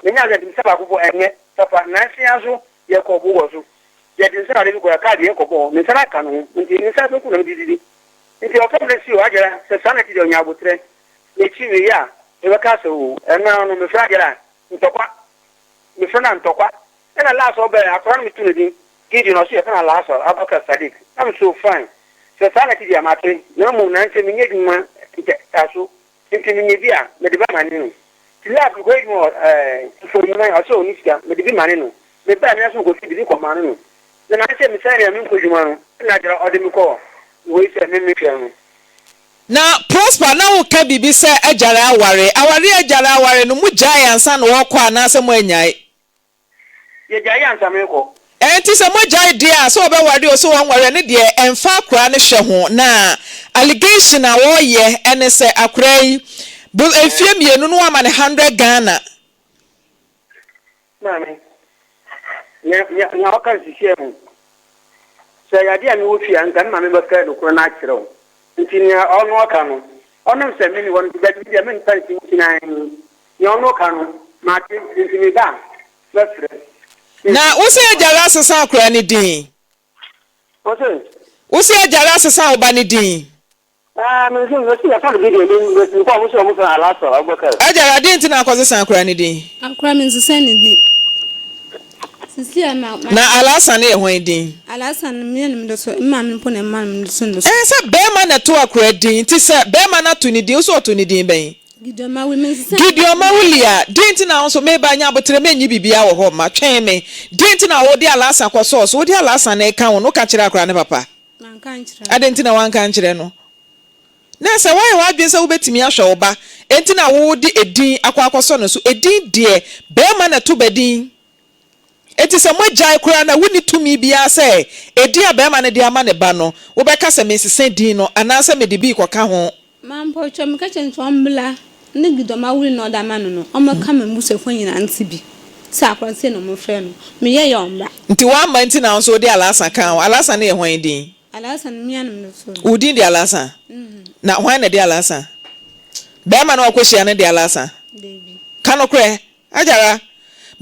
Menya adwene nti me nsa baako po ɛnyɛ papa. Nansa yi ara nso yɛkɔɔ Bogor so. Yɛde nsa na ade bi kɔeɛ, kaa deɛ yɛkɔbɔɔ hɔ. Me nsa no aka no ho, nti me nsa benkum na mede didi. Nti ɔka me sɛ, Agyara, sɛ saa na ɛte deɛ ɔnya aboterɛ. N'akyi meyɛ a, yɛbɛka sɛ oo, ɛno ara no mefrɛ Agyara a, Ntɔkwa. Mefrɛ no a ntɔkwa. Ɛna last ɔbɛɛ akɔdaa no meto ne din Gideon ɔse yɛfrɛ no Alhassan Abubakar Sadiq na me so fine sɛ saa na ɛte deɛ a mate na mmom nansɛ menyɛ adwuma ntɛaso nti menya bi a mede bɛmane no nti last mekɔyɛ adwuma wɔ ɛɛ Mfonyima ɔse ɔnni sika mede bi mane no mebaɛ me nso mekɔsi de bi kɔmane no na nansɛ mesan nea menkɔ adwuma no ɛna agyara ɔde me kɔɔ wei sɛ me mehwɛ no.
Na Prosper, na woka biribi sɛ agyare aware. Aware a agyare aware no, mogyaee ansa na ɔrekɔ anaasɛ moannyae?
Yɛgyaee ansa merekɔ.
Ɛnti sɛ moagyae deɛ a, sɛ ɔbɛware o, sɛ ɔnware ɛno deɛ ɛmfa akoraa no hwɛ ho. Na allegation a wɔreyɛ ne sɛ akoraa yi, bo mfeɛ mmienu no woama no hundred Ghana.
Maame, nea, nea, nea ɔka no sisiɛ ho. Sɛ ɛyɛ adeɛ a mewɔ fie a, nka me maame bɛka nokorɛ no akyerɛ wo. Nti nea ɔno ɔka no, ɔnam sɛ menni hɔ no nti, but me deɛ memfa nsi wo gyinae. Nea ɔno ɔka no, mate, nti meba a, mɛfrɛ.
Na wo se agyare asesa akwadaa no din?
Wo se?
Wo se agyare asesa wo ba no din?
Ah, me nso, mese yɛfa no Gideon, me me mekɔ ɔmo sɛ ɔmo frɛ Alasa Abubakar.
Agyara, adeɛ nti na akɔsesa akora no din?
Akora me nsesa ne din. Sisi a ma.
Na Alasa no yɛ hwan din?
Alasa no me na mede so, me maame mpo na ɛma me de so no so.
Ɛɛ sɛ bɛɛma na ɛto akora din, nti sɛ bɛɛma no ato ne din, wo nso ɔto ne din bɛn?
Gideon Mawuli, me nsesa ne din.
Gideon Mawuli a, deɛ nti na wo nso, meba nya aboterɛ mɛnyi biribiara wɔ hɔ mma, twɛn me. Deɛ nti na wode Alasa kɔsɔɔ so, wode Alasa no reka ho no, woka kyerɛɛ akora no papa? Adɛn nti na woanka ankyerɛ no? Na sɛ woayɛ w'adwene sɛ wobɛtumi ahwɛ wo ba, enti na wode edin akɔ akɔsɔ no so. Edin deɛ, barima na ɛto ba din. Enti sɛ moagyae koraa no a, wonni tumi biara sɛ edin a barima no de ama ne ba no, wobɛka sɛ meresesa din no anaasɛ mede bi rekɔka ho.
Mampɔtwɛ, meka kyerɛ no sɛ ɔmbra ne gidɔm awore na ɔde ama no no, ɔmmɛka me mbusuafo nyina ntse bi, sɛ akora sei na wɔfrɛ no. Meyɛe a ɔmmba.
Nti wamma nti na wo nso wode Alasa kaa ho? Alasa no yɛ hwan din?
Alasa no, me ara na mede too no.
Wo din de Alasa? Na hwan na ɛde Alasa? Barima no a wakɔhyia no de Alasa?
Dabi.
Ka nokorɛ, Agyara.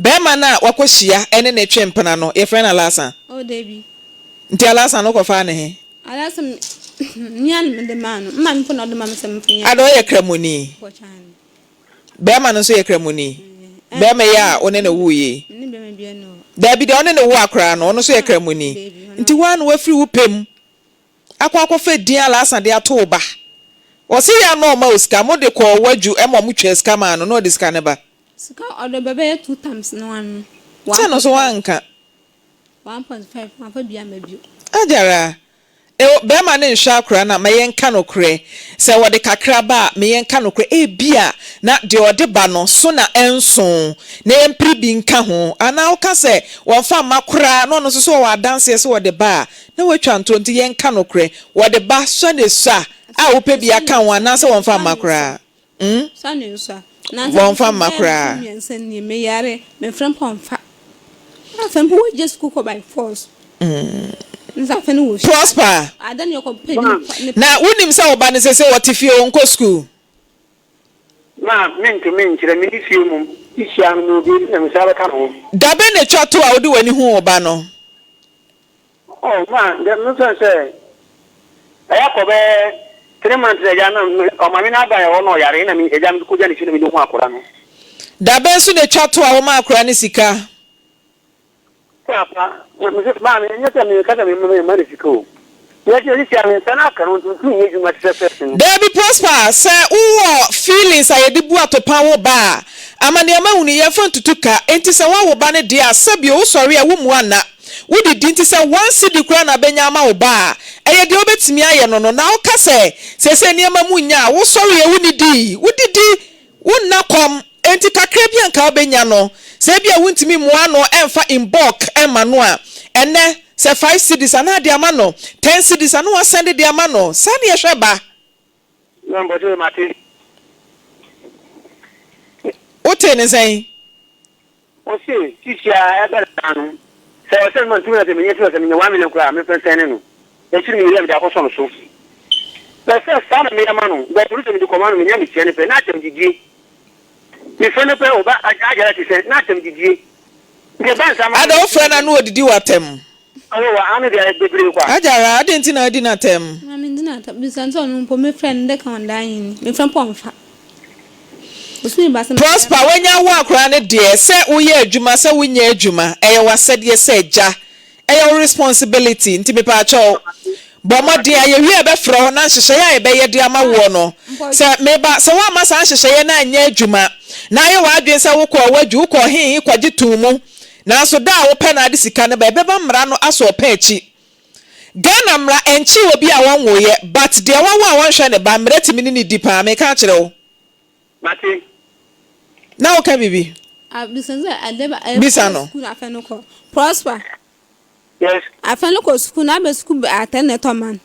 Barima no a wakɔhyia ne no retwe mpena no, yɛfrɛ no Alasa?
Oh, dabi.
Nti Alasa no wokɔfaa no he?
Alasa me, me ara na mede maa no. Me maame mpo na ɔde maa me sɛ memfa nyɛ.
Ada ɔyɛ Kramoni? Barima no nso yɛ Kramoni? Barima yi a wo ne no woo yi?
Me ne barima biara nni hɔ.
Dabi, deɛ ɔne no woo akwadaa no, ɔno nso yɛ Kramoni?
Dabi, ɔno.
Nti wo ara na woafiri wo pɛ mu akɔ akɔfa din Alasa de ato wo ba? Ɔse yɛ a na ɔma wo sika, mode kɔɔ Wadwu ma wɔtwaa sika maa no na ɔde sika no ba.
Sika ɔde ba bɛyɛ 2 times no ano.
Sɛ no nso woanka.
1.5 mamfa bi amma bio.
Agyara. Eo, bɛrima no nhwɛ akora no a, ma yɛnka nokorɛ. Sɛ wɔde kakra ba a, ma yɛnka nokorɛ. Ebia na deɛ ɔde ba no so na ɛnso, na yɛmpere bi nka ho. Anaa woka sɛ wɔmfa mma koraa na ɔno nso so ɔwɔ adanseɛ sɛ wɔde ba a, na watwa ntorɔ. Nti yɛnka nokorɛ. Wɔde ba, sua na ɛsua a wopɛ bi aka ho anaasɛ wɔmfa mma koraa. Hmm?
Sua na ɛsua. Nansa
Wɔmfa
bosome
mma
bɛyɛ
koraa.
bosome mmiɛnsa nie, meyare, mefrɛ mpo ɔmfa. Afei mpo wɔgye sukuu kɔ by force. Nsa afei no wɔ fie.
Prosper.
Ada ne ɔkɔ pɛ bi ne.
Na wonim sɛ wo ba no sese ɔte fie ɔnkɔ sukuu?
Ma mentumi nkyerɛ, menni fie mmom hyia no mewɔ baabi na mesan bɛka me ho.
Da bɛn na etwa to a wode w'ani huu wo ba no?
Oh ma dɛ me fɛn sɛ ɛyɛ kɔ bɛyɛ three months na agya na me ɔmaame no aba ɛhɔ na ɔyare na me agya me kɔ gya ne fie na me de hu akora no.
Da bɛn nso na etwa to a womaa akora no sika?
Papa, me se maame ɛnyɛ sɛ me ka sɛ me me ma no sika o. Yɛ sɛ sisi a me nsa no aka no nti ntumi nyɛ adwuma te sɛ first no.
Dabi Prosper, sɛ wowɔ feelings a yɛde bu atopa wo ba a, ama nea mahu no yɛmfa ntutu ka, enti sɛ woawo ba no deɛ a, sɛbio wosɔre a wommua nna. Wodidi nti sɛ one cedi koraa na bɛnya ama wo ba a, ɛyɛ deɛ wobɛtumi ayɛ no no. Na woka sɛ seesei nneɛma mu nnya a, wosɔre a wonnidii, wodidi, wonna kɔm, enti kakra bi a nka wobɛnya no, sɛ ebia wontumi mmoa ano mfa in bulk mma no a, ɛnnɛ sɛ five cedis a na ade ama no, ten cedis a na woasɛnde de ama no. Saa na yɛhwɛ ba.
Na mpɔkyɛ mate.
Wotee ne sɛn?
Ɔse sisi a ɛbɛ saa no sɛ ɔsɛ me ma ntumi na sɛ menya sika sɛ menya one million koraa a memfa nsɛne no akyiri no mewie a mede akɔsɔ no so pɛ sɛ saa na meyɛ ma no but ɔno sɛ mede kɔma no menya metua no pɛ na atɛm didie mefrɛ no pɛ ɔba agyara te sɛ na atɛm didie nti ɛba nsa ma
Ada wofrɛ no a na ɔdidi w'atɛm.
Ɔwɔ wɔ ano deɛ bebree kwa.
Agyara adɛn nti na wodi no atɛm?
Na mendi no atɛm bisa no sɛ ɔno mpo mefrɛ no dɛ ka ɔnda ahenni mefrɛ mpo ɔmfa.
Prosper, wanya wo akwadaa no deɛ, sɛ woyɛ adwuma, sɛ wonyɛ adwuma, ɛyɛ w'asɛdeɛ sɛ agya, ɛyɛ wo responsibility, nti mepaakyɛw, bɔ mmɔden a yɛwie a yɛbɛfrɛ wo na nhyehyɛeɛ a yɛbɛyɛ de ama woɔ no, sɛ meba, sɛ woamma saa nhyehyɛeɛ no anyɛ adwuma, na ayɛ w'adwene sɛ wokɔɔ w'adwu, wokɔɔ he he kɔgye too mu, nanso da a wopɛ na ade sika no ba, ɛbɛba mmara no asɔ ɔpɛ akyi. Ghana mmara ɛnkyee obi a wɔnwoeɛ but deɛ wawo a wɔnhwɛ ne ba mmara tumi ne no di paa meka akyerɛ wo.
Mate.
Na woka biribi?
Ah, bisa sɛ ade ba eh,
Bisa no.
sukuu na afɛn no kɔ. Prosper.
Yes.
Afɛn no kɔ sukuu na abɛ sukuu atɛn na ɛtɔ man.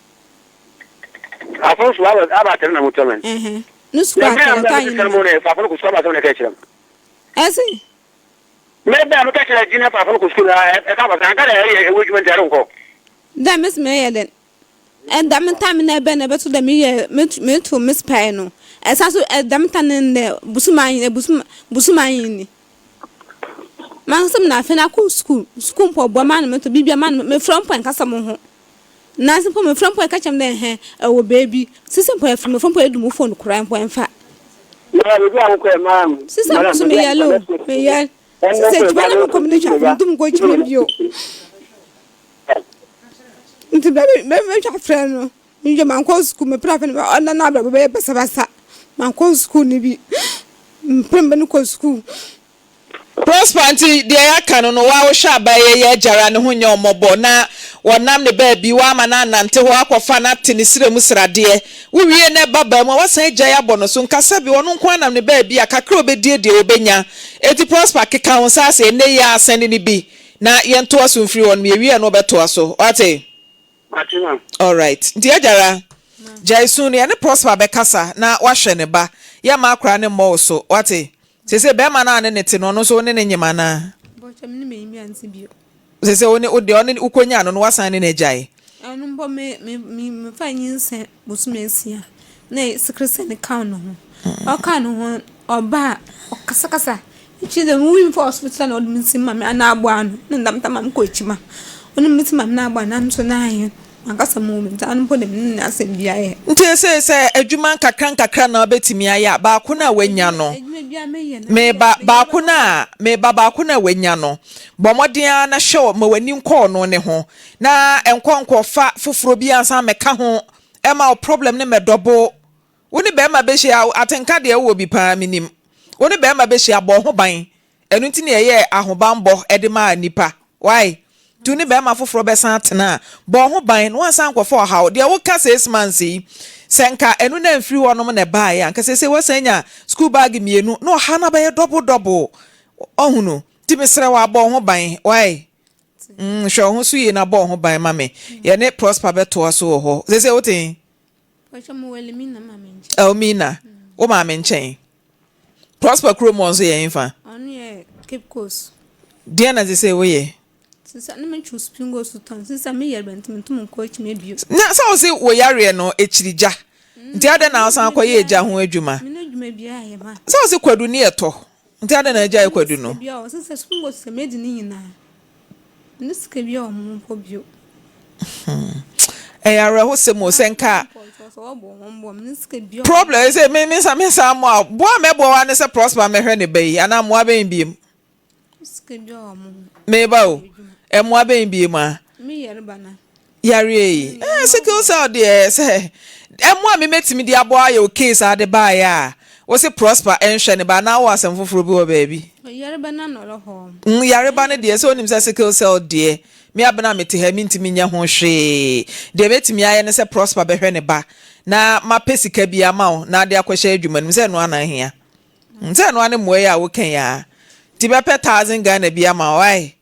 Afɛn sukuu aba aba atɛn na mo tɔ man.
Ɛhɛn. No sukuu atɛn ɛtɔ anyi
no. Afɛn no kɔ sukuu aba atɛn na ɛka kyerɛ m.
Ɛse.
Mɛ bɛ a meka kyerɛ Gina faafo no kɔ sukuu no ɛka aba sɛ anka dɛ ɛyɛ ɛwɔ adwuma nti ɛrenkɔ.
Dɛ mese meyɛ dɛn? Dɛm time no ɛbɛn na ɛbɛto dɛ meyɛ meto me spy no ɛsan so dɛm time no ndɛ bosoom ahen bosoom bosoom ahen ni. Mankasa me na afei na akɔ sukuu sukuu mpo ɔboa ma na meto biribiara ma na mefrɛ mpo ɛnkasa mo ho. Nanso mpo mefrɛ mpo ɛka kyerɛ me dɛ ɛhɛn ɛwɔ beebi sisi mpo ɛfrɛ mefrɛ mpo edu mo phone koraa mpo ɛmfa. Sisi mpo so meyɛl o meyɛl sisi adwuma na mekɔ mede twa mentum nkɔ adwuma bio nti bɛ bɛ metwa frɛ no medwa mankɔ sukuu mepere afei no ɔna no abrabɔ bɛyɛ basabasa mankɔ sukuu no bi mpere mbɛ no kɔ sukuu.
Prosper nti deɛ yɛaka no no waa wohwɛ abayɛ yi agyara ne ho nyɛ ɔmɔbɔ na wɔnam ne baabi woama no anante hɔ akɔfa no ate ne srɛ mu sradeɛ wowie na ɛba baa mu a woasan agyae abɔ no so nka sɛbe ɔno nko ara nam ne baabi a kakra a ɔbɛdie deɛ ɔbɛnya enti Prosper keka wo nsa ase ɛnnɛ yi ara sɛne no bi na yɛntoa so mfiri hɔ nom yɛwie a na ɔbɛtoa so woate.
Mate ma.
Alright nti agyara gyae su no yɛne Prosper bɛkasa na wahwɛ ne ba yɛmma akora no mmɔ wo so wate seesei bɛɛma no a ne ne te no ɔno nso wo ne no nyem anaa?
Bɔkyɛ me ne m'ayi me ante bio.
Seesei wo ne wo deɛ ɔne wokɔnyaa no no wasan ne no agyae?
Ɛno mpo me me me mefa nyinsɛn bosome nsia na sikresɛn no ka ne ho ɔka ne ho ɔba a ɔkasakasa Nkyii dɛ muwui mpo hospital na wɔdze me tsi ma me ana aboa ano na dɛm tam a mokɔ ekyir ma wɔdze me tsi ma me na aboa ano so na annyɛ mankasa mo ntsi ano mpo dɛ menye no asɛm biara yɛ.
Ntsi ese sɛ edwuma nkakra nkakra na wobetumi ayɛ a, baako no a woenya no, meba, baako no a, meba, baako no a woenya no, bɔ mmɔden ara na hwɛ ma w'ani nkɔ ɔno ne ho, na nkɔ nkɔfa foforɔ bi ansa mmɛka ho, ɛmma wo problem no mmɛdɔbo. Wo ne barima bɛhyia a, atenka deɛ wowɔ bi paa, menim. Wo ne barima bɛhyia, bɔ ho ban. Ɛno nti na yɛyɛɛ ahobanbɔ de maa nnipa. Wai? Nti wo ne barima foforɔ bɛsan atena a, bɔ wo ho ban na woansan ankɔfa ɔhaw. Deɛ woka six months yi, sɛ nka ɛno na amfiri hɔnom na ɛbaeɛ a, nka seesei woasan anya school bag mmienu na ɔhaw no abɛyɛ double double. Ɔhunu? Nti mesrɛ wo a, bɔ wo ho ban. Wai? Mm, hwɛ wo ho so yie na bɔ wo ho ban ma me. Yɛne Prosper bɛtoa so wɔ hɔ. Seesei wote he? Elmina, wo maame nkyɛn. Prosper kurom hɔ nso yɛ hefa?
Ɔno yɛ Cape Coast.
Deɛn na seesei woyɛ?
Sisa na metwe spingo so tɔn. Sisa me yare nti mentum nkɔ akyima bio.
Na sɛ wo se wo yareɛ no akyiri gya nti adɛn na wosan kɔ yɛ gya ho adwuma?
Mene adwuma biara yɛ ma.
Sɛ wo se kwadu ne ɛtɔ nti adɛn na agyae kwadu no?
Mene sika biara wɔ sisa spingo so sɛ medi ne nyinaa. Mene sika biara wɔ mo mpo bio.
Ɛyɛ awerɛhosɛm o sɛ nka problem sɛ me me nsa me nsa mmoa boa a mɛboa wa ne sɛ Prosper mɛhwɛ ne ba yi anaa mmoa bɛn biem. Meba o mmoa bɛn biem a. Yareɛ yi eh, sickle cell deɛ sɛ ɛmo a memɛtumi de aboa ayɛ o case ade baeɛ a wo se Prosper ɛnhwɛ ne ba anaa wɔ asɛm foforɔ bi wɔ baabi.
Yareba no na ɔwɔ hɔ.
Yareba no deɛ sɛ wonim sɛ sickle cell deɛ Me Abena a mete ha yi, mentumi nyɛ ho hwee. Deɛ mɛtumi ayɛ ne sɛ Prosper bɛhwɛ ne ba, na mapɛ sika bi ama wo na ade akɔhyɛ adwuma no mu. Sɛ ɛno ara na ahia? Sɛ ɛno ara ne mmoa yi a woka yi ara. Nti mɛpɛ thousand Ghana bi ama wo, ae?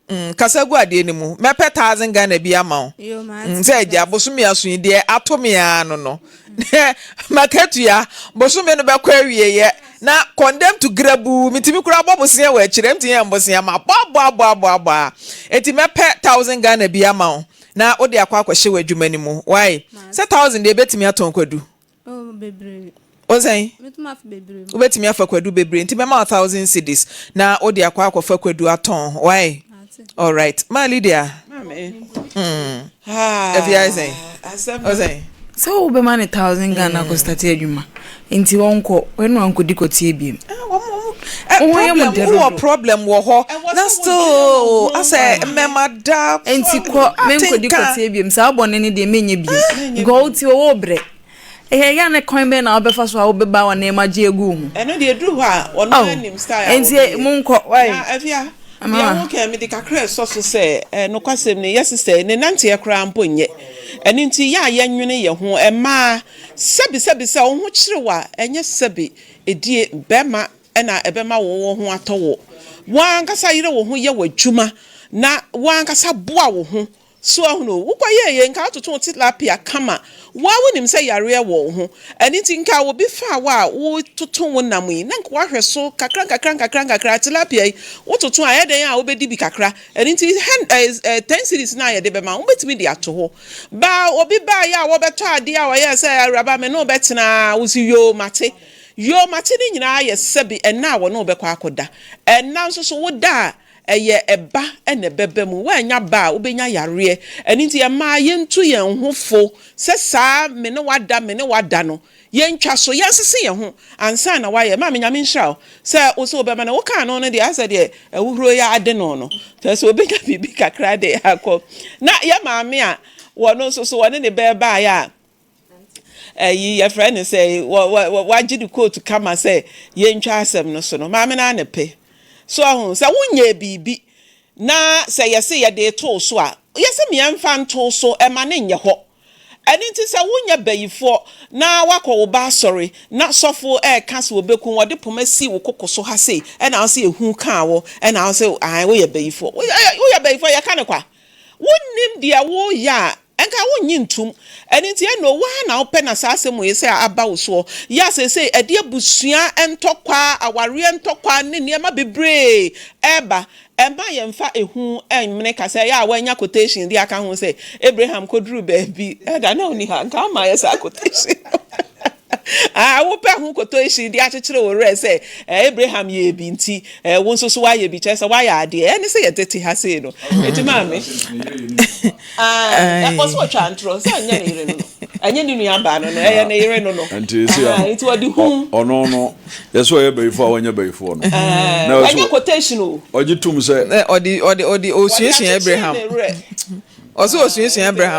Mm, kasa gu adeɛ no mu. Mɛpɛ thousand Ghana bi ama wo. Mm, sɛ agya, bosome aso yi deɛ ato me ara no no. Makatua, bosome no bɛkɔ awieɛ na condemn to grabuu, metumi koraa bɔ bosea wɔ akyire, ɛmti yɛ mbosea ma bɔ abɔ abɔ abɔ abɔ a, enti mɛpɛ thousand Ghana bi ama wo na wode akɔ akɔhyɛ w'adwuma no mu, wai? Sɛ thousand deɛ ɛbɛtumi atɔn kwadu?
Oh, bebree.
Wo sɛn?
Mɛtumi afa bebree.
Wobɛtumi afa kwadu bebree, nti mɛma wo thousand cedis na wode akɔ akɔfa kwadu atɔn, wai? Alright, Ma Lydia.
Maame.
Mm. Efi ayɛ sɛn?
Asɛm.
O sɛn?
Sɛ wobɛma no thousand Ghana kɔ start adwuma nti ɔnkɔ ɛna wankɔdi kɔteɛ biem.
Wo ho yɛ mo dɛ dodo. Wowɔ problem wɔ hɔ na still asɛ mmɛma da.
Nti kɔ menkɔdi kɔteɛ biem saa bɔne no deɛ menyɛ biem because wote hɔ wobrɛ. Ɛyɛ ya ne kwan bɛn na wobɛfa so a wobɛba wɔ nneɛma gye agu wo ho.
Ɛno deɛ ɛduru hɔ a ɔno ara nim style a
wɔbɛyɛ. Nti monkɔ wai.
Na Afia, deɛ woka yi mede kakra resɔ so sɛ nokwasɛm ni yɛ sister yi ne nanteɛ koraa mpo nyɛ. Ɛno nti yɛ a yɛnwene yɛn ho mmaa sɛbi sɛbi sɛ wo ho kyere wo a ɛnyɛ sɛbi ɛdie bɛrima na ɛbɛma wo wo ho atɔ wo. Wo ankasa yere wo ho yɛ w'adwuma na wo ankasa boa wo ho So ahunu? Wokɔyɛɛ yei, nka wototo wo tilapia kama. Wo ara wonim sɛ yareɛ wɔ wo ho. Ɛno nti, nka obi faa wo a woretoto wo nam yi, na nka woahwɛ so kakra nkakra nkakra nkakra. Tilapia yi, wototo a, ɛyɛ dɛn a wobɛdi bi kakra. Ɛno nti, hɛn, ɛɛ, ɛɛ, ten cedis no a yɛde bɛma wo, wobɛtumi de ato hɔ. Ba, obi baeɛ a wɔbɛtɔ adeɛ a ɔyɛɛ sɛ, Awuraba, me ne wo bɛtena a, wo se, Yoo, mate. Yoo, mate no nyinaa yɛ sɛbe ɛnna a wɔne wo bɛkɔ akɔda. Ɛnna nso so, woda a, Ɛyɛ ɛba na ɛbɛba mu. Woannya ba a, wobɛnya yareɛ. Ɛno nti mmaa yɛntu yɛn ho fo sɛ saa me ne wo ada, me ne wo ada no, yɛntwa so, yɛnsese yɛn ho ansa na woayɛ. Maame Nyame nhyira wo sɛ wo se wobɛma no. Wokaa no no deɛ ayɛ sɛ deɛ ahuhuro yi ade no no, kyerɛ sɛ ɔbɛnya biribi kakra de akɔ. Na yɛ maame a wɔno nso so wɔne ne bɛɛ baeɛ a, ɛyi yɛfrɛ no sɛ wagye ne kootu kama sɛ yɛntwa asɛm no so no, maame no ara na ɛpɛ. So ahu sɛ wonyɛɛ biribi na sɛ yɛse yɛde reto so a, yɛse meɛmfa nto so, ɛma no nyɛ hɔ. Ɛno nti sɛ wonyɛ bayifoɔ na woakɔ wo ba asɔre na sɔfo ɛreka sɛ wɔbɛku wo, wɔde poma si wo koko so ha sei, ɛna wo sɛ ehu kaa wo, ɛna wo sɛ ae woyɛ bayifoɔ. Woyɛ bayifoɔ, yɛka no kwa. Wonnim deɛ woreyɛ a, nka wonnye ntom. Ɛno nti, ɛnna wo ara na wopɛ na saa asɛm wei sɛ aba wo soɔ. Yɛ a seesei ɛde abusua ntɔkwa, awareɛ ntɔkwa ne nneɛma bebree reba. Ɛmma yɛmfa ehu mmene ka sɛ ɛyɛ a woanya quotation de aka ho sɛ Abraham kɔduruu baabi. Ɛda na wonni ha, nka woma yɛ saa quotation no. Ah, wopɛ ho quotation de akyekyere wo werɛ sɛ Abraham yɛɛ bi nti wo nso so woayɛ bi, kyerɛ sɛ woayɛ adeɛ. Ɛne sɛ yɛtete ha sei no. Enti maame, ah, ɛkɔ so ɔtwa ntorɔ sɛ ɛnyɛ ne yere no no, ɛnyɛ ne nua baa no no, ɛyɛ ne yere no no.
Nti sɛ
Ah, nti ɔde hu.
ɔno no yɛ sɛ ɔyɛ bayifoɔ a ɔnyɛ bayifoɔ no.
Eh,
Na ɔsɛ
ɛnyɛ quotation o.
ɔgye tom sɛ
Ɔde ɔde ɔde
Wɔde
osuasua
akyekyere
Abraham.
ne werɛ.
Ɔsɛ osuasua Abraham.